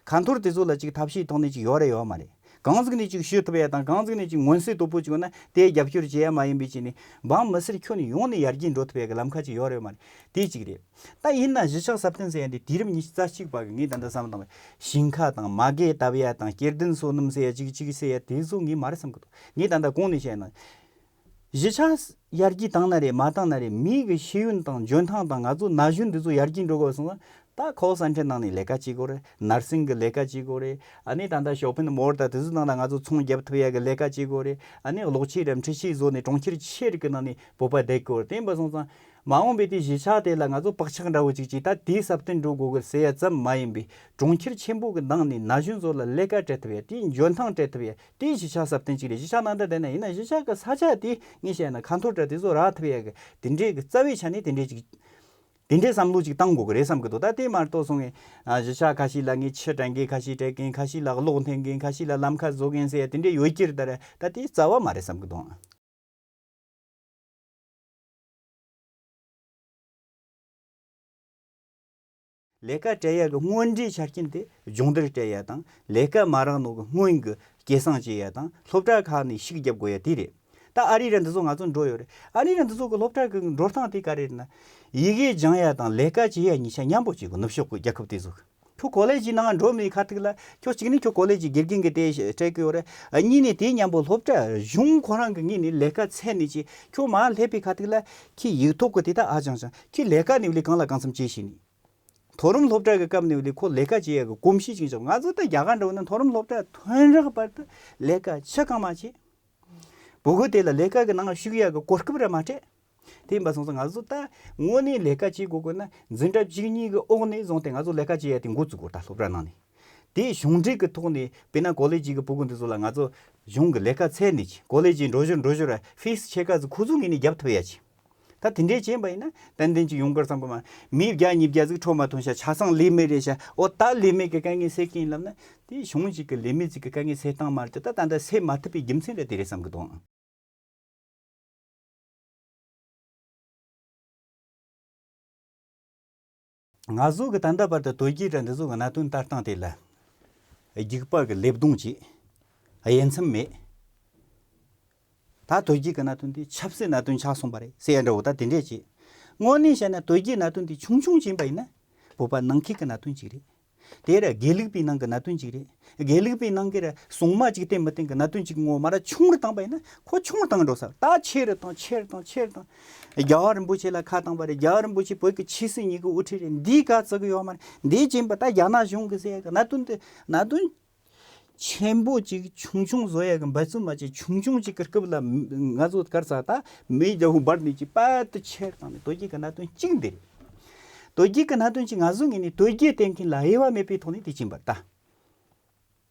ཁ་འཐོར་དེ་ཚོ་ལ་ཅིག་ཐབས་ཤེས་ཐོག་ནས་ཅིག་ཡོད་ར་ཡོད་མ་རེད། གང་ཟིག་ནས་ཅིག་ཞུ་ཐུབ་ཡ་དང་གང་ཟིག་ནས་ཅིག་མངོན་གསལ་དོད་པོ་ཅིག་ཡོད་ན་དེ་རྒྱབ་སྐྱོར་བྱེད་ཡ་མ་ཡིན་པའི་ཆ་ནས་འབངས་མི་སེར་ཁྱོན་ཡོངས་ནས་ཡར་རྒྱས་འགྲོ་ཐུབ་ཡ་གི་ལམ་ཁ་ཅིག་ཡོད་ར་ཡོད་མ་རེད། དེ་གཅིག་རེད། ད་ཡིན་ན་གཞིས་ཆགས་སྲ་བརྟན་ཟེར་ཡ་འདི་དུས་རབས་ཉི་ཤུ་རྩ་གཅིག་པ་གི་ངས་ད་ལྟ་བསམ་བློ་བཏང་བས་ཞིང་ཁ་དང་མ་རྒད་བཏབ་ཡ་དང་སྐྱེ་ལྡན་སོ་ནམ་ཟེར་ཡ་ཅིག་ཅིག་ཟེར་ཡ་དེ་ཚོ་ངས་མ་རེད་བསམ་གི་འདུག་ངས་ད་ལྟ་གོང་ནས་བཤད་ན། གཞིས་ཆགས་ཡར་རྒྱས་བཏང་ན་རེད་མ་བཏང་ན་རེད། མི་གི་ཤེས་ཡོན་དང་འཇོན་ཐང་དང་ང་ཚོ་ན་གཞོན་འདི་ཚོ་ཡར་རྒྱས་འགྲོ་དགོས་སོང་ཙང་། ད་ཁོལ་སེན་ཊར་ནང་ནས་ལས་ཀ་བྱེད་དགོས་རེད། ནར་སིང་གི་ལས་ཀ་བྱེད་དགོས་རེད། ཨ་ནི་ད་ལྟ་ཤོ་པིང་མོལ་དང་དེ་ཚོའི་ནང་ལ་ང་ཚོ་ཚོང་རྒྱབ་ཐུབ་ཡ་གི་ལས་ཀ་བྱེད་དགོས་རེད། ཨ་ནི་གློག་ཆས་ར་འཕྲུལ་ཆས་བཟོ་ནས་གྲོང་ཁྱེར་ཆེ་རིགས་ཀྱི་ནང་ནས་བོད་པ་བསྡད་དགོས་རེད། དེ་ཡིན་པ་སོང་ཙང་མ་འོངས་པའི་དེ་གཞིས་ཆགས་དེ་ལ་ང་ཚོ་བག་ཆགས་འདྲ་བོ་ཅིག་ཅིག་ད་དེ་སྲ་བརྟན་འགྲོ་དགོས་གི་ཟེར་ཡ་ཙམ་མ་ཡིན་པའི་གྲོང་ཁྱེར་ཆེན་པོ་གི་ནང་ནས་ན་གཞོན་ཚོ་ལ་ལས་ཀ་སྤྲད་ཐུབ་ཡ། དེའི་འཇོན་ཐང་སྤྲད་ཐུབ་ཡ། དེའི་གཞིས་ཆགས་སྲ་བརྟན་ཅིག་རེད། གཞིས་ཆགས་ནང་ད་བསྡད་ན་ཡིན་ན་གཞིས་ཆགས་ཀྱི་ས་ཆ་དེ་ངས་བཤད་ན་ཁ་འཐོར་དྲ་དེ་ཚོ་རག་ཐུབ་ཡ་གི་དེ་འདྲའི་གི་རྩ་བའི་ཆ་ནས་དེ་འདྲའི་ཅིག་དེ་འདྲའི་བསམ་བློ་ཅིག་བཏང་དགོས་གི་རེད་བསམ་གི་འདུག་ད་དེ་མ་གཏོགས་སོང་ངས་ཨ་གཞིས་ཆགས་ཁ་ཤས་ལ་ངས་ཆུ་དྲན་མཁན་ཁ་ཤས་སྤྲད་མཁན། ཁ་ཤས་ལ་གློག་འཐེན་མཁན། ཁ་ཤས་ལ་ལམ་ཁ་བཟོ་མཁན་ཟེར་ཡ་དེ་འདྲའི་ཡོད་ཀྱི་རེད། ད་ར་ད་དེ་རྩ་བ་མ་རེད་བསམ་གི་འདུག་ལས་ཀ་སྤྲད་ཡ་གི་སྔོན་འགྲོའི་ཆ་རྐྱེན་དེ་སྦྱོང་བརྡར་སྤྲད་ཡ་དང་ལས་ཀ་མ་རག་ནོ་གི་སྔོན་གི་སྐྱེད་སྲིང་བྱེད་ཡ་དང་སློབ་གྲྭ་ཁག་ནས་ཤུགས་རྒྱབ་དགོས་ཡ་དེ་རེད། ད་ཨ་རི་ར་འདི་ཚོ་ང་ཚོ་འགྲོ་ཡོད་རེད། ཨ་རི་ར་འདི་ཚོ་གི་སློབ་གྲྭ་གི་འགྲོ་སྟངས་དེ་ག་རེ་རེད་ན། ཡི་གེ་སྦྱང་ཡ་དང་ལས་ཀ་བྱེད་ཡ་གཉིས་ཆ་མཉམ་པོ་བྱེད་དགོས། ནུབ་ཕྱོགས་གི་རྒྱལ་ཁབ་དེ་ཚོ་གི་ ཁྱོད་ཀོ་ལེ་ཇི་ནང་འགྲོ་མེད་ཁ་ཐུག་ལ་ཁྱོད་གཅིག་ནི་ཁྱོད་ཀོ་ལེ་ཇི་དགེ་རྒན་གྱི་དེ་སྤྲད་གི་ཡོད་རེད། གཉིས་ནི་དེ་མཉམ་པོ་སློབ་གྲྭ་གཞུང་ཁོ་རང་གི་ངོས་ནས་ལས་ཀ་བཙལ་ནས་ཅི་ཁྱོད་མར་སླེབས་པའི་ཁ་ཐུག་ལ་ཁྱི་ཡིག་ཐོག་གི་དེ་ད་ཨ་ཅང་ཅང་ཁྱི་ལས་ཀ་ནི་ལས་གང་ལ་གང་འཚམ་བྱེད་ཤེས་ནི། མཐོ་རིམ་སློབ་གྲྭ་གི་སྐབས་ནས་ལས་ཁོ་ལས་ཀ་བྱེད་ཡག་གི་གོམས་གཤིས་ཅིག་བྱུང་། ང་ཚོ་ད་རྒྱ་གར་འགྲོ་ན་མཐོ་རིམ་སློབ་གྲྭ་ཐོན་རག་བར་དུ་ལས་ཀ་ཆ་གང་མ་བྱེད། བུ་གུ་དེ་ལ་ལས་ཀ་གི་ནང་ཞུགས་ཡག་གི་གོ་སྐབས་ར་མ་སྤྲད། དེ་ཡིན་པ་སོང་ཙང་ང་ཚོ་ད་དངོས་གནས་ལས་ཀ་བྱེད་དགོས་དགོས་ན་འཛིན་གྲྭ་བཅུ་གཉིས་ཀྱི་འོག་ནས་བཟུང་སྟེ་ང་ཚོ་ལས་ཀ་བྱེད་ཡ་དེ་འགོ་བཙུགས་དགོས། ད་སློབ་གྲྭ་ནང་ནས་དེ་གཞུང་འབྲེལ་གྱི་ཐོག་ནས་དཔེར་ན་ཀོ་ལེ་ཇི་གི་བུ་གུ་འདི་ཚོ་ལ་ང་ཚོ་གཞུང་གི་ལས་ཀ་བཙལ་ནས་ཀྱི་ཀོ་ལེ་ཇི་འགྲོ་ཞོར་འགྲོ་ཞོར་ཕི་སི་ཆད་ཀ་ཚོ་ཁོ་ཚོ་ངོས་ནས་རྒྱབ་ཐུབ་ཡ་ཅིག་ད་དེ་འདྲས་བྱས་པ་ཡིན་ན་ཏན་ཏན་ཅིག་ཡོང་གི་རེད་བསམ་གི་མ། མི་བརྒྱ་ཉིས་བརྒྱ་ཟིག་འཕྲོ་མ་ཐོན་ཤ་ཆ་ཚང་ལས་མེད་རེད་ཤ། འོ་ད་ལས་མེད་ཀྱི་དཀའ་ངལ་སེལ་གི་ཡིན་ལབ་ན་དེ་གཞུང་ཅིག་གི་ལས་མེད་ཅིག་གི་དཀའ་ངལ་སེལ་སྟངས་མ་རེད་དེ། ད་ད་ལྟ་སེལ་མ་ཐུབ་པའི་རྒྱུ་མཚན་རེད་དེ་རེད་བསམ་གི་འདུག་ང་ཚོ་གི་ད་ལྟ་བར་དུ་དོལ་རྒྱལ་ར་འདི་ཚོ་གི་གནད་དོན་ལྟ་སྟངས་དེ་ལ་རྒྱུག་པ་གི་ལེབ་རྡུང་བྱེད། དབྱེ་མཚམས་མེད། ད་དོལ་རྒྱལ་གི་གནད་དོན་དེ་ཆབ་སྲིད་གནད་དོན་ཆགས་སོང་བ་རེད་ཟེར་ཡ་འདྲ་བོ་ད་དེ་འདྲས་བྱེད། དངོས་གནས་བཤད་ན་དོལ་རྒྱལ་གནད་དོན་དེ་ཆུང་ཆུང་ཕྱིན་པ་ཡིན་ན་བོད་པ་ནང་ཁུལ་གི་གནད་དོན་ཅིག་རེད། དེ་ར་དགེ་ལུགས་པའི་ནང་གི་གནད་དོན་ཅིག་རེད། དགེ་ལུགས་པའི་ནང་གི་ར་སྲུང་མ་ཅིག་བསྟེན་མི་བསྟེན་གི་གནད་དོན་ཅིག་ངོ་མ་ར་ཆུང་རུ་བཏང་པ་ཡིན་ན་ཁོ་ཆུང་རུ་བཏང་འགྲོ་ས་ད་ཆེ་རུ་བཏང་ཆེ་རུ་བཏང་ཆེ་རུ་བཏང་། རྒྱལ་བ་རིན་པོ་ཆེ་ལ་ཁ་བཏང་པ་རེད། རྒྱལ་བ་རིན་པོ་ཆེ་བོད་ཀྱི་ཆོས་སྲིད་གཉིས་ཀྱི་དབུ་ཁྲིད་རེད། འདིའི་ག་བརྩི་གི་ཡོད་མ་རེད། འདིའི་རྐྱེན་པ་ད་རྒྱ་ནག་གཞུང་གི་ཟེར་ཡ་གི་གནད་དོན་དེ་གནད་དོན་ཆེན་པོ་ཅིག་ཆུང་ཆུང་བཟོ་ཡ་གི་འབད་བརྩོན་མ་བྱེད། ཆུང་ཆུང་ཅིག་གི་སྐབས་ལ་ང་ཚོ་གར་ས་ད་མེ་རྒྱལ་པོ་འབར་ནས་ཅིག་པད་དུ་ཆེར་བཏང་ནས་དོལ་རྒྱལ་གི་གནད་དོན་གཅིག་འདི་རེད། དོལ་རྒྱལ་གི་གནད་དོན་གཅིག་ང་ཚོ་ངོས་ནས་དོལ་རྒྱལ་བསྟེན་མཁན་ལ་དབྱེ་བ་མེད་པའི་ཐོག་ནས་དེ་ཕྱིན་པར་ད།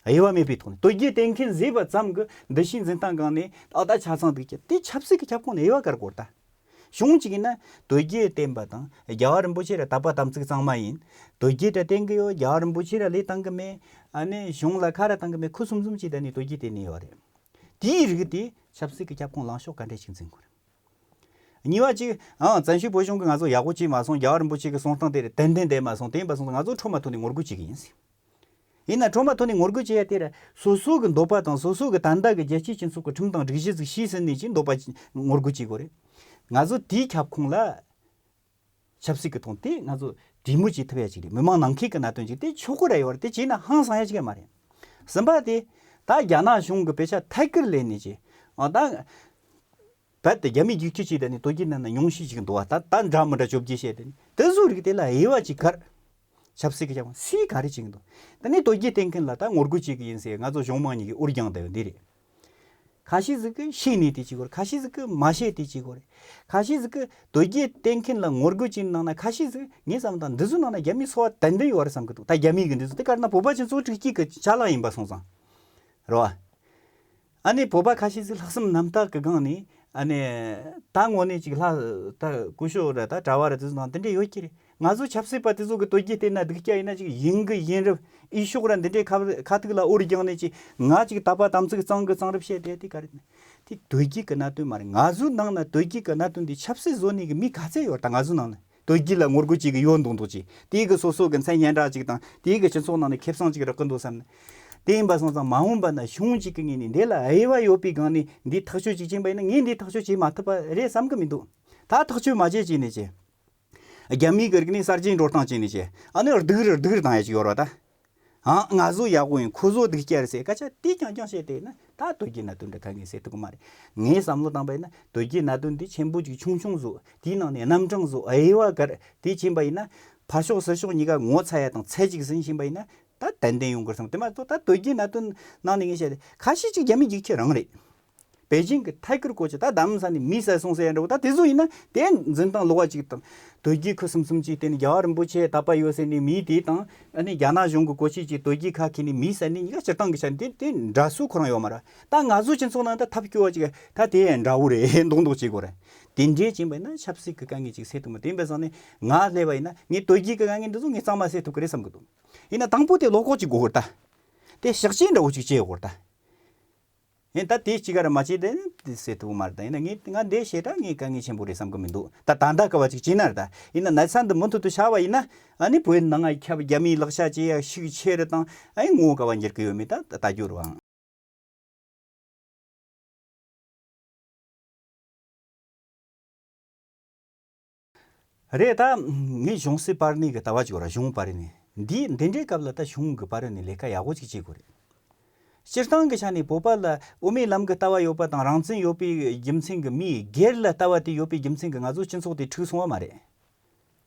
དབྱེ་བ་མེད་པའི་ཐོག་ནས་དོལ་རྒྱལ་བསྟེན་མཁན་ཟེར་བ་ཙམ་གྱིས་འདུ་ཤེས་འཛིན་སྟངས་སྒང་ནས་ཨ་ད་ཆ་ཚང་འདུག་ཀྱི་དེ་ཆབ་སྲིད་ཀྱི་ཁྱབ་ཁོངས་ནས་དབྱེ་བ་བཀར་དགོས་ད། གཞུང་གཅིག་ཡིན་ན་དོལ་རྒྱལ་བསྟེན་པ་དང་རྒྱལ་བ་རིན་པོ་ཆེ་ར་དད་པ་དམ་ཚིག་གཙང་མ་ཡིན། དོལ་རྒྱལ་དེ་བསྟེན་གི་ཡོད། རྒྱལ་བ་རིན་པོ་ཆེ་ར་ལས་བཏང་གི་མེད། ཨ་ནི་གཞུང་ལ་ཁ་ར་བཏང་གི་མེད། ཁུ་སུམ་སུམ་གྱིས་ད་ནི་དོལ་རྒྱལ་བསྟེན་ནི་ཡོད་རེད། དེའི་རིགས་དེ་ཆབ་སྲིད་ཀྱི་ཁྱབ་ཁོངས་ལངས་ཕྱོགས་ག་འདྲས་ཤིག་འཛིན་དགོས་རེད། གཉིས་པ་གཅིག་ཨང་བཙན་བྱོལ་བོད་གཞུང་གིས་ང་ཚོ་ཡག་པོ་བྱས་མ་སོང་། རྒྱལ་བ་རིན་པོ་ཆེ་གི་གསུང་སྟངས་དེ་རེད་ཏན་ཏན་བསྡད་མ་སོང་། དེ་ཡིན་པ་སོང་ཙང་ང་ཚོ་ཁྲོམ་མ་ཐོན་ནས་ངོ་རྒོལ་བྱེད་ཀྱི་ཡིན་ཟེར། ཡིན་ན་ཁྲོམ་མ་ཐོན་ནས་ངོ་རྒོལ་བྱེད་ཡ་དེ་ར་སོ་སོ་གི་འདོད་པ་དང་སོ་སོ་གི་ད་ལྟ་གི་རྒྱལ་སྤྱིའི་སྤྱི་ཚོགས་ཀྱི་ཁྲིམས་དང་སྒྲིག་གཞི་ཟིག་ཤེས་ཟིན་ནས་ཅིག་འདོད་པ་ངོ་རྒོལ་བྱེད་དགོས་རེད། ང་ཚོ་དེའི་ཁྱབ་ཁོངས་ལ་ཆབ་སྲིད་ཀྱི་ཐོག་དེ་ང་ཚོ་གྲོས་མོལ་བྱེད་ཐུབ་ཡ་ཅིག་རེད། མི་མང་ནང་ཁུལ་གྱི་གནད་དོན་ཅིག་དེ་ཆོག་གི་ར་ཡོད་རེད། དེ་བྱས་ན་ཧང་སང་ཡ་ཅིག་ཡང་མ་རེད། གསུམ་པ་དེ་ད་རྒྱ་ནག་གཞུང་གི་དཔེ་ཆ་ཐད་ཀར་ལེན་ནས་ཅིག་ཨ་ད། རྦད་དེ་རྒྱ་མིའི་རྒྱུག་ཁྱི་བྱས་ད་ནི་དོལ་རྒྱལ་ནང་ན་ཉུང་ཤས་ཅིག་འདུག་བ། ད་ད་འདྲ་མི་འདྲ་བཅོ་བརྒྱད་བཤད་དེ་ནི་དེ་ཚོའི་རིགས་དེ་ལ་དབྱེ་བ་ཅིག་བཀར། ཆབ་སྲིད་ཀྱི་ཁྱབ་ཁོངས་སུས་ག་རེ་བྱེད་ཀྱི་འདུག་ད་ནི་དོལ་རྒྱལ་བསྟེན་མཁན་ལ་ད་ངོ་རྒོལ་བྱེད་ཀྱི་ཡིན་ཟེར་ང་ཚོ་གཞུང་མང་གཉིས་ཀྱི་འུར་རྒྱང་བསྡད་ཡོད་འདི་རེད། ཁ་ཤས་ཟིག་གིས་ཤེས་ནས་དེ་བྱེད་དགོས་རེད། ཁ་ཤས་ཟིག་གིས་མ་ཤེས་དེ་བྱེད་དགོས་རེད། ཁ་ཤས་ཟིག་གིས་དོལ་རྒྱལ་བསྟེན་མཁན་ལ་ངོ་རྒོལ་བྱེད་ནང་ན་ཁ་ཤས་ཟིག་ངས་བསམ་དང་འདི་ཚོའི་ནང་ན་རྒྱ་མིའི་ཚོ་བ་ཏན་ཏན་ཡོད་རེད་བསམ་གི་འདུག་ད་རྒྱ་མི་གི་འདི་ཚོ་དེ་ག་རེ་ན་བོད་པ་ཅན་ཚོ་དྲུག་སྐྱིད་ཀྱི་ཅ་ལག་ཡིན་པ་སོང་ཙང་། རེད་བ། ཨ་ནི་བོད་པ་ཁ་ཤས་ཟིག་ལྷག་བསམ་རྣམ་དག་གི་སྒང་ནས་ཨ་ནི་ད་དངོས་གནས་ཅིག་ལྷ་ད་སྐུ་ཞབས་ར་ད་གྲྭ་བ་ར་དེ་ཚོ་དང་དེ་འདྲས་ཡོད་ཀྱི་རེད། ང་ཚོ་ཆབ་སྲིད་པ་དེ་ཚོ་གི་དོལ་རྒྱལ་བསྟེན་ན་སྡུག་སྐྱ་ཡིན་ན་ཅིག་ཡིན་གི་ཡིན་རབས་ཨི་ཤོག་ར་འདི་འདྲས་ཁ་ཁ་ཐུག་ལ་འུར་རྒྱང་ནས་ཅིག་ང་ཅིག་དད་པ་དམ་ཚིག་གཙང་གི་གཙང་རབས་བཤད་དེ་དེ་ག་རེད། དེ་དོལ་རྒྱལ་གི་གནད་དོན་མ་རེད། ང་ཚོའི་ནང་ན་དོལ་རྒྱལ་གི་གནད་དོན་འདི་ཆབ་སྲིད་བཟོ་ནས་གི་མི་ག་ཚད་ཡོད་ད་ང་ཚོའི་ནང་ན། དོལ་རྒྱལ་ལ་ངོ་རྒོལ་བྱེད་གི་ཡོད་མདོག་མདོག་ཅིག་དེའི་གི་སོ་སོ་གི་མཚན་སྙན་གྲགས་ཅིག་དང་དེའི་གི་སྤྱི་ཚོགས་ནང་ནས་ཁེ་བཟང་ཅིག་རག་གི་འདུག་བསམ་ནས། དེ་ཡིན་པ་སོང་ཙང་མ་འོངས་པ་ན་གཞུང་ཅིག་གི་ངོས་ནས་འདི་ལ་དབྱེ་བ་ཡོད་པའི་སྒང་ནས་འདི་ཐག་གཅོད་ཅིག་བྱིན་པ་ཡིན་ན་ངས་འདི་ཐག་གཅོད་བྱེད་མ་ཐུབ་པ་རེད་བསམ་གི་མི་འདུག་ད་ཐག་གཅོད་མ་བྱེད་ཅིག་ནས་ཅི། རྒྱ་མིའི་གི་རིག་གནས་གསར་བརྗེའི་འགྲོ་སྟངས་ཅིག་ནས་ཅི། ཨ་ནི་སྡུག་རུ་སྡུག་རུ་བཏང་ཡ་ཅིག་ཡོད་རེད་བ་ད། ཨང་ང་ཚོ་ཡག་པོ་ཡིན་ཁོ་ཚོ་སྡུག་སྐྱ་རེད་ཟེར་སྐད་ཆ་དེ་རྐྱང་རྐྱང་བཤད་དེ་ན་ད་དོལ་རྒྱལ་གནད་དོན་འདྲ་ག་ངས་ཟེར་ཐུབ་གི་མ་རེད། ངའི་བསམ་བློ་བཏང་པ་ཡིན་ན་དོལ་རྒྱལ་གནད་དོན་འདི་ཆེན་པོ་ཅིག་ཆུང་ཆུང་བཟོ། དེའི་ནང་ནས་རྣམ་གྲངས་བཟོ། དབྱེ་བ་བཀར། དེ་ཕྱིན་པ་ཡིན་ན་ཕར་ཕྱོགས་ཚུར་ཕྱོགས་གཉིས་ཀ་ངོ་ཚ་ཡ་དང་ཚད་ཅིག་ཟིན་ཕྱིན་པ་ཡིན་ན་ད་ཏན་ཏན་ཡོང་གི་རེད་བསམ། དེ་མ་གཏོགས་ད་དོལ་རྒྱལ་གནད་དོན་ནང་ནས་ངས་བཤད་དེ་ཁ་ཤས་ཅིག་རྒྱ་མི་རྒྱུག་ཁྱི་རང་རེད། པེ་ཅིང་གི་ཐད་ཀར་བཀོལ་ཆ་ད་རྡ་རམ་ས་ནས་མི་བསད་སོང་ཟེར་ཡ་འདྲ་བོ་ད་དེ་ཚོ་ཡིན་ན་དེ་འཛིན་སྟངས་ལོག་པ་ཅིག་དང་། དོལ་རྒྱལ་ཁུ་སིམ་སིམ་ཅིག་བསྟེན་ནས་རྒྱལ་བ་རིན་པོ་ཆེ་དད་པ་ཡོད་ཟེར་ནས་མི་དེ་དང་ཨ་ནི་རྒྱ་ནག་གཞུང་གི་གོ་ཆས་ཀྱིས་དོལ་རྒྱལ་ཁ་ཁེལ་ནས་མི་བསད་ནས་གཉིས་ཀ་སྤྱིར་བཏང་གི་ཆ་ནས་དེ་དེ་འདྲ་སུ་ཁོ་རང་ཡོད་མ་རེད། ད་ང་ཚོ་སྤྱི་ཚོགས་ནང་ད་ཐབས་སྐྱོ་བ་ཅིག་ད་དེ་འདྲ་བོ་རེད་མདོག་མདོག་བྱེད་དགོས་རེད། དེ་འདྲས་བྱིན་པ་ཡིན་ན་ཆབ་སྲིད་ཀྱི་དཀའ་ངལ་ཅིག་སེལ་ཐུབ་མ་དེ་ཡིན་པའི་སང་ནས་ང་སླེབས་པ་ཡིན་ན་ངས་དོལ་རྒྱལ་གྱི་དཀའ་ངལ་འདི་ཚོ་ངས་གཙང་མ་སེལ་ཐུབ་ཀྱི་རེད་བསམ་གི་འདུག་ཡིན་ན་དང་པོ་དེ་བློ་ཁོག་ཅིག་དགོས་དགོས་རེད་ད། དེ་ཤག་ཅིག་འདྲ་བོ་ཅིག་བྱེད་དགོས་རེད་ད། ཡིན་ད་དེ་གཅིག་ག་ར་མ་བྱེད་དེ་དེ་སེ་ཐུབ་མ་རེད། ད་ཡིན་ན་ངས་ང་འདི་བྱེད་དྲ་ངས་དཀའ་ངལ་ཆེན་པོ་རེད་བསམ་གི་མི་འདུག་ད་ད་ལྟ་སྐབས་བ་ཅིག་བྱེད་ན་རེད་ད། ཡིན་ན་ན་ཚ་འདི་མུ་མཐུད་དུ་ཤར་བ་ཡིན་ན་ཨ་ནི་བོད་ནང་ང་ཁྱབ་རྒྱ་མིའི་ལག་ཆ་བྱེད་ཡ་ཤུགས་ཆེ་རེད་དང་ཨ་ནི་ངོ་ག་བ་འགྱུར་གི་ཡོད་མེད་ད་ད་རྒྱུ་རུ་ཨང་། རེད་ད། ངས་གཞུང་སྲིད་པར་ནི་གི་ལྟ་བ་ཅིག་ཡོད་ར་གཞུང་པར་ནི། འདི་འདི་འདྲའི་སྐབས་ལ་ད་གཞུང་གི་བར་ནས་ལས་ཀ་ཡག་པོ་ཅིག་བྱེད་དགོས་རེད། སྤྱིར་བཏང་གི་ཆ་ནས་བོད་པ་ལ་དབུ་མའི་ལམ་གྱི་ལྟ་བ་ཡོད་པ་དང་རང་བཙན་ཡོད་པའི་རྒྱུ་མཚན་གྱིས་མིའི་སྒེར་ལ་ལྟ་བ་དེ་ཡོད་པའི་རྒྱུ་མཚན་གྱིས་ང་ཚོའི་སྤྱི་ཚོགས་དེ་འཁྲུག་སོང་བ་མ་རེད།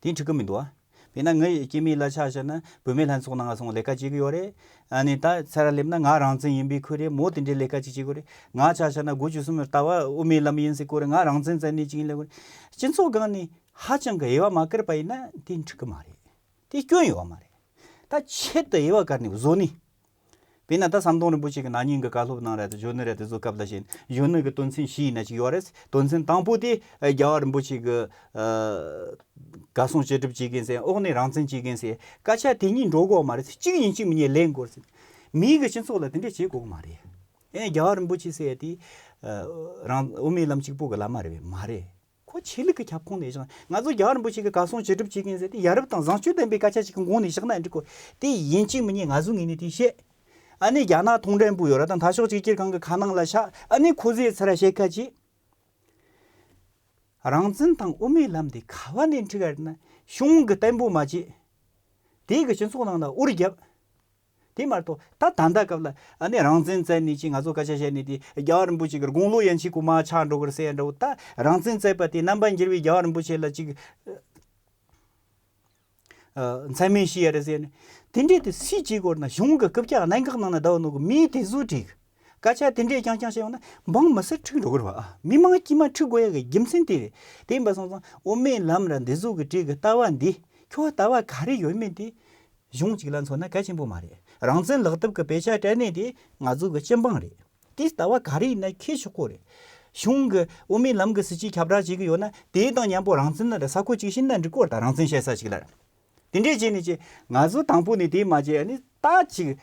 དེ་འཁྲུག་གི་མི་འདུག་ཨ། དཔེར་ན་ངའི་སྐྱེས་དམན་ལ་ཆ་བཞག་ན་བུད་མེད་ལྷན་ཚོགས་ནང་སོང་ལས་ཀ་བྱེད་ཀྱི་ཡོད་རེད། ཨ་ནི་ད་ཚར་སླེབས་ན་ང་རང་བཙན་ཡིན་པའི་ཁུལ་རེད། མོ་དེ་འདྲའི་ལས་ཀ་ཅིག་བྱེད་ཀྱི་ཡོད་རེད། ང་ཆ་བཞག་ན་དགུ་བཅུ་གསུམ་ལྟ་བ་དབུ་མའི་ལམ་ཡིན་ཟེར་གྱི་ཡོད་རེད། ང་རང་བཙན་བཙལ་ནས་ཅིག་ཡིན་ལབ་ཀྱི་ཡོད་རེད། སྤྱི་ཚོགས་སྒང་ནས་ཧ་ཅང་གི་དབྱེ་བ་མ་བཀར་བ་ཡིན་ན་དེ་འཁྲུག་གི་མ་རེད། དེ་སྐྱོན་ཡོད་པ་མ་རེད། ད་ཆེད་དུ་དབྱེ་བ་བཀར་ནས་བཟོ་ནི། དཔེར་ན་ད་ཟམ་གདོང་རིན་པོ་ཆེ་གི་ན་ནིང་གི་བཀའ་སློབ་ནང་ར་དེ་གཞོན་ནུ་ར་དེ་ཚོ་སྐབས་ལ་བྱས་ན་གཞོན་ནུ་གི་དོན་ཚན་བཞི་ཡིན་ན་ཅིག་ཡོད་རེད། དོན་ཚན་དང་པོ་དེ་རྒྱལ་བ་རིན་པོ་ཆེ་གི་ཨ་གར་སོང་ཅི་སྒྲུབ་བྱེད་མཁན་ཟེར། འོག་ནས་རང་བཙན་བྱེད་མཁན་ཟེར། སྐད་ཆ་དེ་གཉིས་འགྲོ་དགོས་མ་རེད། གཅིག་ཡིན་གཅིག་མིན་ནས་ལེན་དགོས་ཟེར། མིའི་གི་སྤྱི་ཚོགས་ལ་དེ་འདྲས་བྱེད་དགོས་མ་རེད། ཨེ་རྒྱལ་བ་རིན་པོ་ཆེ་ཟེར་ཡ་དེ་ཨ་རང་དབུ་མའི་ལམ་གཅིག་པོ་གི་བླ་མ་རེད་པས་མ་རེད། ཁོ་ཆོས་ལུགས་ཀྱི་ཁྱབ་ཁོངས་ནས་བཞག་ང་ཚོ་རྒྱལ་བ་རིན་པོ་ཆེ་གི་གར་སོང་ཅི་སྒྲུབ་བྱེད་མཁན་ཟེར་དེ་ཡ་རབས་དང་བཟང་སྤྱོད་ལྡན་པའི་སྐད་ཆ་ཞིག་གི་ངོས་ནས་བཞག་ན་འགྲིག་གོ། དེ་ཡིན་གཅིག་མིན་གཉིས་ང་ཚོ་ངོས་ནས་དེ་བཤད། ཨ་ནི་རྒྱ་ནག་མཐོང་གྲོལ་པོ་ཡོད་ར་དང་འཐབ་ཕྱོགས་གཅིག་གྱུར་ཁང་གི་ཁ་ནང་ལ་ཤག་ཨ་ནི་ཁོ་ཚོས་ཚུར་བཤད་ཁ་ཅིག་རང་བཙན་དང་དབུ་མའི་ལམ་དེ་ག་བ་ནས་འཁྲིག་ག་རེད་ན་གཞུང་གི་བརྟན་པོ་མ་བྱེད། དེ་གི་སྤྱི་ཚོགས་ནང་ལ་འུར་རྒྱབ། དེ་མ་གཏོགས་ད་ད་ལྟ་སྐབས་ལ་ཨ་ནི་རང་བཙན་བཙལ་ནས་ཅིག་ང་ཚོ་སྐད་ཆ་བཤད་ནས་དེ་རྒྱལ་བ་རིན་པོ་ཆེ་གི་དགུང་ལོ་ཡན་ཆད་གོ་མ་ཆག་འགྲོ་གི་རེད་ཟེར་ཡ་འདྲ་བོ། ད་རང་བཙན་བཙལ་བ་དེ་རྣམ་པ་འགྱུར་བའི་རྒྱལ་བ་རིན་པོ་ཆེ་ལ་ཅིག་ཨ་མཚན་སྨད་བྱས་ཡ་རེད་ཟེར་ནས་དེ་འདྲས་དེ་སུས་བྱེད་དགོས་ན་གཞུང་གི་རྐུབ་བཀྱག་གནད་འགག་ནང་ན་བསྡད་ནོ་གི་མིའི་དེ་ཚོ་བྲིས། སྐད་ཆ་དེ་འདྲས་རྐྱང་རྐྱང་བཤད་ཡོང་ན་འབངས་མི་སེར་འཁྲུག་འགྲོ་གི་རེད་བ། མི་མང་དཀྱུས་མ་འཁྲུག་དགོས་ཡ་གི་རྒྱུ་མཚན་དེ་རེད། དེ་ཡིན་པ་སོང་ཙང་དབུ་མའི་ལམ་ར་འདི་ཚོ་གི་བྲིས་གི་ལྟ་བ་འདི་ཁྱོད་ལྟ་བ་ག་རེ་ཡོད་མེད་དེ། གཞུང་གཅིག་ལ་མཚོན་ན་གལ་ཆེན་པོ་མ་རེད། རང་བཙན་ལག་དེབ་ཀྱི་དཔེ་ཆ་སྤྲད་ནས་དེ་ང་ཚོ་གི་སྤྱི་འབངས་རེད། དེ་ལྟ་བ་ག་རེ་ཡིན་ན་ཁྱེད་ཆོག་གོ་རེད། གཞུང་གི་དབུ་མའི་ལམ་གི་སྲིད་བྱུས་ཁྱབ་བསྒྲགས་བྱེད་ཀྱི་ཡོད་ན་དེའི་དང་མཉམ་པོ་རང་བཙན་ལ་རེད་ས་ཁོ་གཅིག་ཤེས་ན་འགྲིག་གོ་རེད། ད་རང་བཙན་བཤད་ས་ཞིག་ལ་རེད། དེ་འདྲས་བྱས་ནས་ཅི་ང་ཚོ་དང་པོ་ནས་དེ་མ་བྱས་ནས་ད་ཅིག་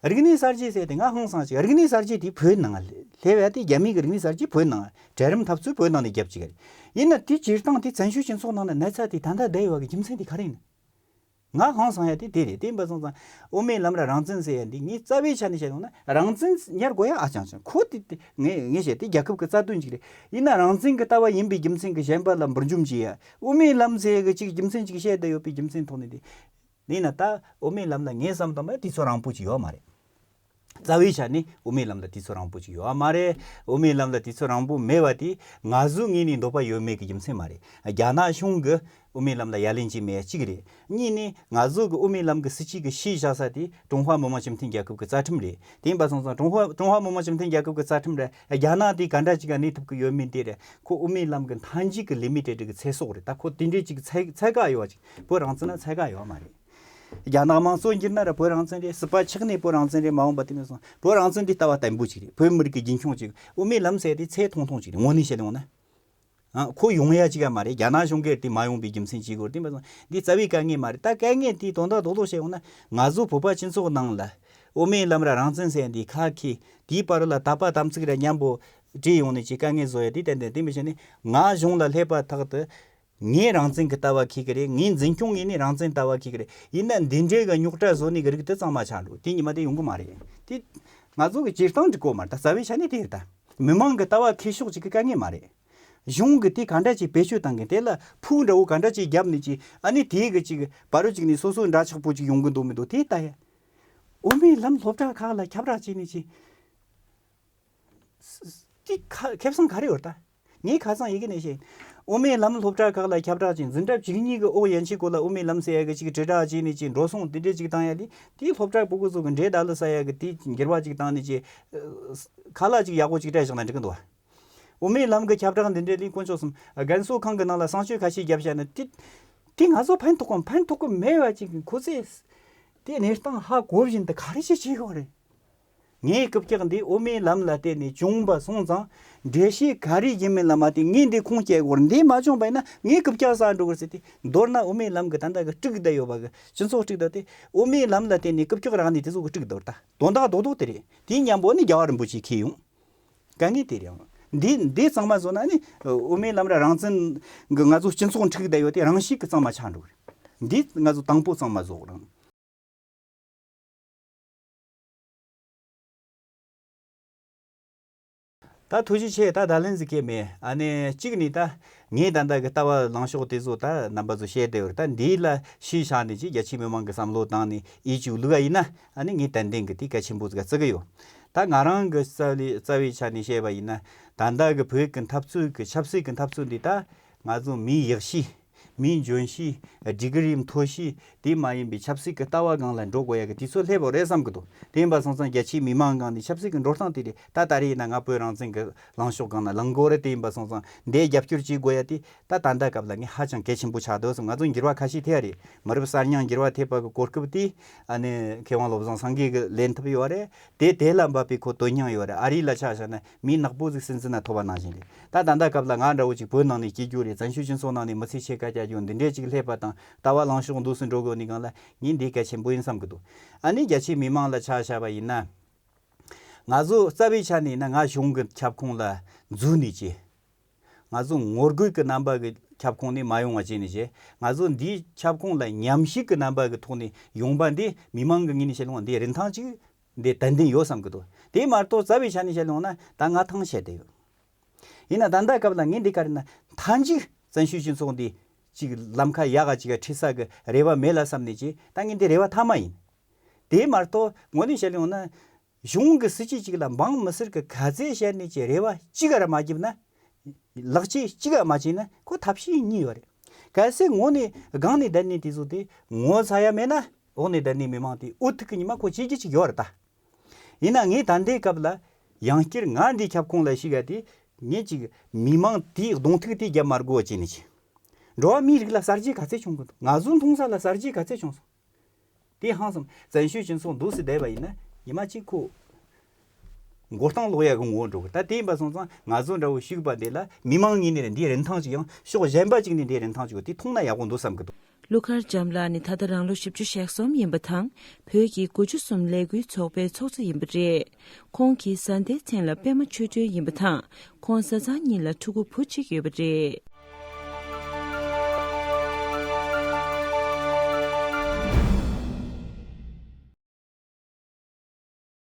རིག་གནས་གསར་བརྗེ་ཟེར་དེ་ང་ཧང་སང་ཅིག་རིག་གནས་གསར་བརྗེ་དེ་བོད་ནང་སླེབས་ཡ་དེ་རྒྱ་མི་གི་རིག་གནས་གསར་བརྗེ་བོད་ནང་གྲལ་རིམ་འཐབ་རྩོད་བོད་ནང་ནས་རྒྱབ་ཅིག་རེད། ཡིན་ན་དེ་སྤྱིར་བཏང་དེ་བཙན་བྱོལ་སྤྱི་ཚོགས་ནང་ན་གནས་ཚད་དེ་ད་ལྟ་བསྡད་ཡོད་པ་གི་རྒྱུ་མཚན་དེ་ག་རེ་ཡིན། ང་ཧང་སང་ཡ་དེ་དེ་རེད། དེ་ཡིན་པ་སོང་ཙང་དབུ་མའི་ལམ་ར་རང་བཙན་ཟེར་ཡ་འདི་ངས་རྩ་བའི་ཆ་ནས་བཤད་ཡོང་ན་རང་བཙན་ཉར་དགོས་ཡ་ཨ་ཅང་ཅང་ཁོ་དེ་དེ་ངས་ངས་བཤད་དེ་རྒྱལ་ཁབ་ཀྱི་རྩ་དོན་ཅིག་རེད། ཡིན་ན་རང་བཙན་གྱི་ལྟ་བ་ཡིན་པའི་རྒྱུ་མཚན་གྱིས་གཞན་པ་ལ་འབུར་འཇོམས་བྱེད་ཡ་དབུ་མའི་ལམ་ཟེར་ཡ་གི་ཅིག་རྒྱུ་མཚན་ཅིག་བཤད་བསྡད་ཡོད་པའི་རྒྱུ་མཚན་ཐོག་ནས་དེ་ཡིན་ན་ད་དབུ་མའི་ལམ་ལ་ངས་བསམ་དང་མ་དུས་ཚོད་རིང་པོ་ཅིག་ཡོད་མ་རེད། རྩ་བའི་ཆ་ནས་དབུ་མའི་ལམ་ལ་དུས་ཚོད་རིང་པོ་ཅིག་ཡོད་མ་རེད། དབུ་མའི་ལམ་ལ་དུས་ཚོད་རིང་པོ་མེད་པ་དེ་ང་ཚོའི་ངོས་ནས་འདོད་པ་ཡོད་མེད་ཀྱི་རྒྱུ་མཚན་མ་རེད། རྒྱ་ནག་གཞུང་གི་དབུ་མའི་ལམ་ལ་ཡ་ལན་བྱས་མེད་ཡ་གཅིག་རེད། གཉིས་ནས་ང་ཚོ་གི་དབུ་མའི་ལམ་གི་སྲིད་བྱུས་ཀྱི་གཞི་བཞག་ས་དེ་ཀྲུང་ཧྭ་མི་དམངས་སྤྱི་མཐུན་རྒྱལ་ཁབ་ཀྱི་རྩ་ཁྲིམས་རེད། དེ་ཡིན་པ་སོང་ཙང་ཀྲུང་ཧྭ་ཀྲུང་ཧྭ་མི་དམངས་སྤྱི་མཐུན་རྒྱལ་ཁབ་ཀྱི་རྩ་ཁྲིམས་རེད། རྒྱ་ནག་དེ་ག་འདྲ་ཅིག་ག་གནས་ཐུབ་ཀྱི་ཡོད་མེད་དེ་རེད། ཁོ་དབུ་མའི་ལམ་གྱི་མཐའ་མཇུག་གི་ལི་མི་ཊེཌ་གི་ཚེ་སྲོག་རེད། ད་ཁོ་དེ་འདྲའི་ཅིག་ཚད་ཚད་བཀག་ཡོད་པ་ཅིག་བོད་རང་བཙན་ལ་ཚད་བཀག་ཡོད་མ་རེད། རྒྱ་ནག་དམངས་གཙོ་འགྱུར་ན་ར་བོད་རང་བཙན་རེད། སྲིད་པ་ཆགས་ནས་བོད་རང་བཙན་རེད། མ་འོངས་པ་དེ་མིན་སོང་བོད་རང་བཙན་འདི་ལྟ་བ་བརྟན་པོ་ཅིག་རེད། བོད་མི་རིགས་ཀྱི་རྒྱུན་འཁྱོངས་ཅིག་དབུ་མའི་ལམ་ཟེར་དེ་ཚད་ཐུང་ཐུང་ཅིག་རེད། དངོས་གནས་བཤད་ཡོང་ན། ཨ་ཁོ་ཡོང་ཡ་ཅིག་ཡ་མ་རེད། རྒྱ་ནག་གཞུང་གིས་དེ་མ་ཡོང་པའི་རྒྱུ་མཚན་ཅིག་གོ་དེ་མིན་སོང་འདི་རྩ་བའི་དཀའ་ངལ་མ་རེད། ད་དཀའ་ངལ་དེ་དོན་དག་རྡོག་རྡོག་བཤད་ཡོང་ན་ང་ཚོ་བོད་པ་སྤྱི་ཚོགས་ནང་ལ་དབུ་མའི་ལམ་ར་རང་བཙན་ཟེར་འདི་ཁ་ཁེ་དེའི་བར་ལ་དད་པ་དམ་ཚིག་ར་མཉམ་པོ་བྲིས་ཡོང་ནས་ཅིག་དཀའ་ངལ་བཟོ་ཡ་དེ་ཏན་ཏན་དེ་མི་བྱས་ནས་ང་གཞུང་ལ་སླེབས་པ་ཐག་ཏུ། ངས་རང་བཙན་གྱི་ལྟ་བ་འཁྱེར་གི་རེད། ངས་འཛིན་སྐྱོང་ངོས་ནས་རང་བཙན་ལྟ་བ་འཁྱེར་གི་རེད། ཡིན་ན་འདི་འདྲའི་གི་རྙོག་དྲ་བཟོ་ནི་གི་རིགས་དེ་གཙང་མ་ཆགས་འགྲོ། དེ་ཉི་མ་དེ་ཡོང་གི་མ་རེད། དེ་ང་ཚོ་གི་སྤྱིར་བཏང་འགྲིག་གོ་མ་རེད། ད་རྩ་བའི་ཆ་ནས་དེ་རེད། ད་མི་མང་གི་ལྟ་བ་འཁྱེར་ཕྱོགས་ཅིག་གི་དཀའ་ངལ་མ་རེད། གཞུང་གི་དེ་ག་འདྲ་ཅིག་བེད་སྤྱོད་བཏང་གི་དེ་ལ་ཕུག་འདྲ་བོ་ག་འདྲ་ཅིག་བརྒྱབ་ནས་ཅིག་ཨ་ནི་དེའི་གི་ཅིག་བར་རུ་ཅིག་ནས་སོ་སོ་འདྲ་ཆགས་པོ་ཅིག་ཡོང་གི་འདུག་མི་འདུག་དེ་ལྟ་ཡ། དབུ་མའི་ལམ་སློབ་གྲྭ་ཁག་ལ་ཁྱབ་བསྒྲགས་བྱས་ནས་ཅིག་དེ་ཁ་ཁེ་བཟང་ག་རེ་ཡོད་ད། ངས་ཁ་སང་ཡི་གེ་ནས་བཤད། དབུ་མའི་ལམ་སློབ་གྲྭ་ཁག་ལ་ཁྱབ་བསྒྲགས་ཀྱིས་འཛིན་གྲྭ་བཅུ་གཉིས་ཀྱི་འོག་ཡན་ཆད་སྐོར་ལ་དབུ་མའི་ལམ་ཟེར་ཡ་གི་ཅིག་དྲིལ་བསྒྲགས་བྱས་ནས་ཅིག་འགྲོ་སོང་དེ་འདྲས་ཅིག་བཏང་ཡ་དེ་དེའི་སློབ་གྲྭ་ཕྲུ་གུ་ཚོ་གི་འབྲས་རྟགས་ལ་ཟ་ཡ་གི་དེ་འགྱུར་བ་ཅིག་བཏང་ནས་ཅིག་ཁ་ལག་ཅིག་ཡག་པོ་ཅིག་སྤྲད་བཞག་ན་འགྲིག་གི་འདུག་དབུ་མའི་ལམ་གྱི་ཁྱབ་བསྒྲགས་འདི་འདྲའི་ལས་དཀོན་མཆོག་གསུམ་རྒན་གསོ་ཁང་གི་ནང་ལ་གསང་སྤྱོད་ཁ་ཤས་བརྒྱབ་བཞག་ན་དེ་དེ་ང་ཚོ་ཕན་ཐོགས་གམ་ཕན་ཐོགས་གི་མེད་པ་ཅིག་ཁོ་ཚོས་དེ་གནས་སྟངས་ཧ་གོ་བཞིན་དུ་ག་རེ་ཞིག་བྱེད་དགོས་རེད། ངའི་རྐུབ་བཀྱག་འདི་དབུ་མའི་ལམ་ལ་བརྟེན་ནས་བྱུང་བ་སོང་ཙང་འགྲེལ་བཤད་ག་རེ་ཡིན་མིན་ལ་མ་བལྟས་ངས་འདི་ཁུངས་སྐྱེལ་དགོས་རེད། འདི་མ་བྱུང་བ་ཡིན་ན་ངའི་རྐུབ་བཀྱག་ཟ་འགྲོ་གི་རེད་ཟེར་ཏེ་མདོར་ན་དབུ་མའི་ལམ་གྱི་ད་ལྟ་གི་དཀྲུགས་བསྡད་ཡོད་པ་གི་སྤྱི་ཚོགས་དཀྲུགས་བསྡད་དེ་དབུ་མའི་ལམ་ལ་བརྟེན་ནས་རྐུབ་བཀྱག་རག་ནས་དེ་ཚོ་གི་དཀྲུགས་བསྡད་ད་དོན་དག་རྡོག་རྡོག་དེ་རེད། དེའི་མཉམ་པོ་ནི་རྒྱལ་བ་རིན་པོ་ཆེ་ཁེལ་ཡོང་། དཀའ་ངལ་དེ་རེད། འདི་འདི་གཙང་མ་བཟོ་ན་ནི་དབུ་མའི་ལམ་ར་རང་བཙན་གི་ང་ཚོ་སྤྱི་ཚོགས་འཁྲུག་བསྡད་ཡོད་དེ་རང་བཞིན་གི་གཙང་མ་ཆགས་འགྲོ་གི་རེད། འདི་ང་ཚོ་དང་པོ་གཙང་མ་བཟོ་དགོས་རང་། ད་ཐུགས་རྗེ་ཆེ། ད་ད་ལན་ཟིག་གེ་མེད། ཨ་ནི་གཅིག་ནི་ད་ངས་ད་ལྟ་གི་ལྟ་བ་ལངས་ཕྱོགས་དེ་ཚོ་ད་རྣམ་པ་ཚོ་བཤད་བསྡད་ཡོད་རེད། ད་འདི་ལ་གཞི་བཞག་ནས་ཅིག་རྒྱ་ཆེའི་མི་མང་གི་བསམ་བློ་བཏང་ནས་ཨི་ཅུ་བླུག་ག་ཡིན་ན། ཨ་ནི་ངས་ཏན་ཏན་གི་དེ་གལ་ཆེན་པོ་ཟིག་བརྩི་གི་ཡོད། ད་ང་རང་གི་རྩ་ལས་རྩ་བའི་ཆ་ནས་བཤད་པ་ཡིན་ན། ད་ལྟ་གི་བོད་ཀྱི་འཐབ་རྩོད་ཀྱི་ཆབ་སྲིད་ཀྱི་འཐབ་རྩོད་འདི་ད་ང་ཚོ་མིའི་ཡག་ཤོས། མིའི་འཇོན་ཤོས། སྒྲིག་གི་རིམ་མཐོ་ཤོས། དེ་མ་ཡིན་པའི་ཆབ་སྲིད་ཀྱི་ལྟ་བ་སྒང་ལ་འགྲོ་དགོས་ཡ་གི་དུས་ཚོད་སླེབས་པ་རེད་བསམ་གི་འདུག་དེ་ཡིན་པ་སོང་ཙང་རྒྱ་ཆེའི་མི་མང་སྒང་ནས་ཆབ་སྲིད་ཀྱི་འགྲོ་སྟངས་དེ་རེད། ད་ད་རེས་ཡིན་ན་ང་བོད་རང་བཙན་གྱི་ལངས་ཕྱོགས་སྒང་ན་ལངས་དགོས་རེད། དེ་ཡིན་པ་སོང་ཙང་འདས་རྒྱབ་སྐྱོར་བྱེད་དགོས་ཡ་དེ་ད་ད་ལྟ་སྐབས་ལ་ངས་ཧ་ཅང་གལ་ཆེན་པོ་ཆགས་འདུག་བསམ། ང་ཚོ་འགྱུར་བ་ཁ་ཤས་ཐེབས་རེད། མི་རབས་གསར་རྙིང་འགྱུར་བ་ཐེབས་པ་གི་གོ་སྐབས་དེ་ཨ་ནི་མཁས་དབང་བློ་བཟང་སེང་གེ་གི་ལེན་ཐུབ་ཡོད་རེད། དེ་དེ་ལ་འབབ་པའི་ཁོ་དོན་སྙིང་ཡོད་རེད། ཨ་རི་ལ་ཆ་བཞག་ན་མི་ནག་པོ་ཟིག་སྲིད་འཛིན་ན་ཐོབ་པ་ནང་བཞིན་རེད། ད་ད་ལྟ་སྐབས་ལ་ང་འདྲ་བོ་ཅིག་བོད་ནང་ནས་སྐྱེས་རྒྱུ་རེད། བཙན་བྱོལ་སྤྱི་ཚོགས་ནང་ནས་མི་ཚེ་ཕྱེད་ཀ་བསྐྱལ་རྒྱུ་འདི་འདྲས་ཅིག་སླེབས་པ་དང་། ལྟ་བ་ལངས་ཕྱོགས་འདུག་སེ་འགྲོ་དགོས་ནི་སྒང་ལ་ངས་འདི་གལ་ཆེན་པོ་ཡིན་བསམ་གི་འདུག་ཨ་ནི་རྒྱ་ཆེའི་མི་མང་ལ་ཆ་བཞག་པ་ཡིན་ན། ང་ཚོ་རྩ་བའི་ཆ་ནས་ཡིན་ན་ང་གཞུང་གི་ཁྱབ་ཁོངས་ལ་འཛུལ་ནས་ཀྱི། ང་ཚོ་ངོ་རྒོལ་གྱི་རྣམ་པ་གི་ཁྱབ་ཁོངས་ནས་མ་ཡོང་བ་བྱས་ནས་ཀྱི། ང་ཚོ་འདིའི་ཁྱབ་ཁོངས་ལ་ཉམས་ཞིབ་ཀྱི་རྣམ་པ་གི་ཐོག་ནས་ཡོང་པ་འདི་མི་མང་གི་ངོས་ནས་བཤད་ཡོང་བ་འདི་རིན་ཐང་ཅིག་འདི་ཏན་ཏན་ཡོད་བསམ་གི་འདུག་དེ་མ་གཏོགས་རྩ་བའི་ཆ་ནས་བཤད་ཡོང་ན་ད་ང་ཐང་ཆད་བསྡད་ཡོད། ཡིན་ན་ད་ལྟ་སྐབས་ལ་ངས་འདི་ག་རེ་ན་མཐའ་མཇུག་བཙན་བྱོལ་སྤྱི་ཚོགས་འདི་ཅིག་ལམ་ཁ་ཡག་ག་ཅིག་ག་ཁྲིད་ས་གི་རེ་བ་མེད་ལ་བསམ་ནས་ཀྱི། ད་ངས་འདི་རེ་བ་མཐའ་མ་ཡིན། དེ་མ་གཏོགས་དངོས་གནས་བཤད་ཡོང་ན་གཞུང་གི་སྲིད་ཇུས་ཅིག་ལ་འབངས་མི་སེར་གི་ག་ཚད་བཤད་ནས་ཀྱི་རེ་བ་གཅིག་ག་ར་མ་བརྒྱབ་ན། ལག་ཆས་གཅིག་ག་མ་བྱས་ན་ཁོ་ཐབས་ཤེས་གཉིས་ཡོད་རེད། གལ་སྲིད་ངོ་ནས་སྒང་ནས་བསྡད་ནས་དེ་ཚོ་དེ་ངོ་ཚ་ཡ་མེད་ན། འོག་ནས་བསྡད་ནས་མི་མང་དེ་འུ་ཐུག་གི་ཉི་མ་ཁོ་བྱེད་རྒྱུ་ཅིག་ཡོད་རེད་ད། ཡིན་ན་ངས་ད་ལྟའི་སྐབས་ལ་ཡང་བསྐྱར་ང་འདི་ཁྱབ་ཁོངས་ལ་ཞུགས་ཡ་དེ། ངས་ཅིག་མི་མང་དེའི་གདོང་ཐུག་དེ་རྒྱབ་མ་དགོས་བྱས་ནས་ཅིག་འགྲོ་བ་མིའི་རིགས་ལ་གསར་བརྗེ་ག་ཚད་བྱུང་གི་འདུག་ང་ཚོ་མཐོང་ས་ལ་གསར་བརྗེ་ག་ཚད་བྱུང་སོང་། དེ་ཧང་སང་བཙན་བྱོལ་སྤྱི་ཚོགས་འདུག་སེ་བསྡད་པ་ཡིན་ན་ཉི་མ་གཅིག་ཁོ་མགོ་རྟིང་སློག་ཡ་གི་ངོ་བོ་འགྲོ་གི། ད་དེ་ཡིན་པ་སོང་ཙང་ང་ཚོ་འདྲ་བོ་ཞུགས་པ་འདི་ལ་མི་མང་ངོས་ནས་འདིའི་རིན་ཐང་ཅིག་ཡང་ཕྱོགས་གཞན་པ་ཅིག་ནས་འདིའི་རིན་ཐང་ཅིག་ཡོད། དེ་མཐོང་ན་ཡག་པོ་འདུག་བསམ་གི་འདུག་ཀླུ་མཁར་འཇམ་ལགས་ནི་ད་ལྟ་རང་ལོ་བཞི་བཅུ་ཞེ་གསུམ་ཡིན་པ་དང་། བོད་ཀྱི་དགུ་བཅུ་གསུམ་ལས་འགུལ་ཚོགས་པའི་ཚོགས་གཙོ་ཡིན་པ་རེད། ཁོང་གི་བཟའ་ཟླའི་མཚན་ལ་པད་མ་ཆོས་སྒྲོན་ཡིན་པ་དང་། ཁོང་བཟའ་ཚང་གཉིས་ལ་ཕྲུ་གུ་བུ་གཅིག་ཡོད་པ་རེད།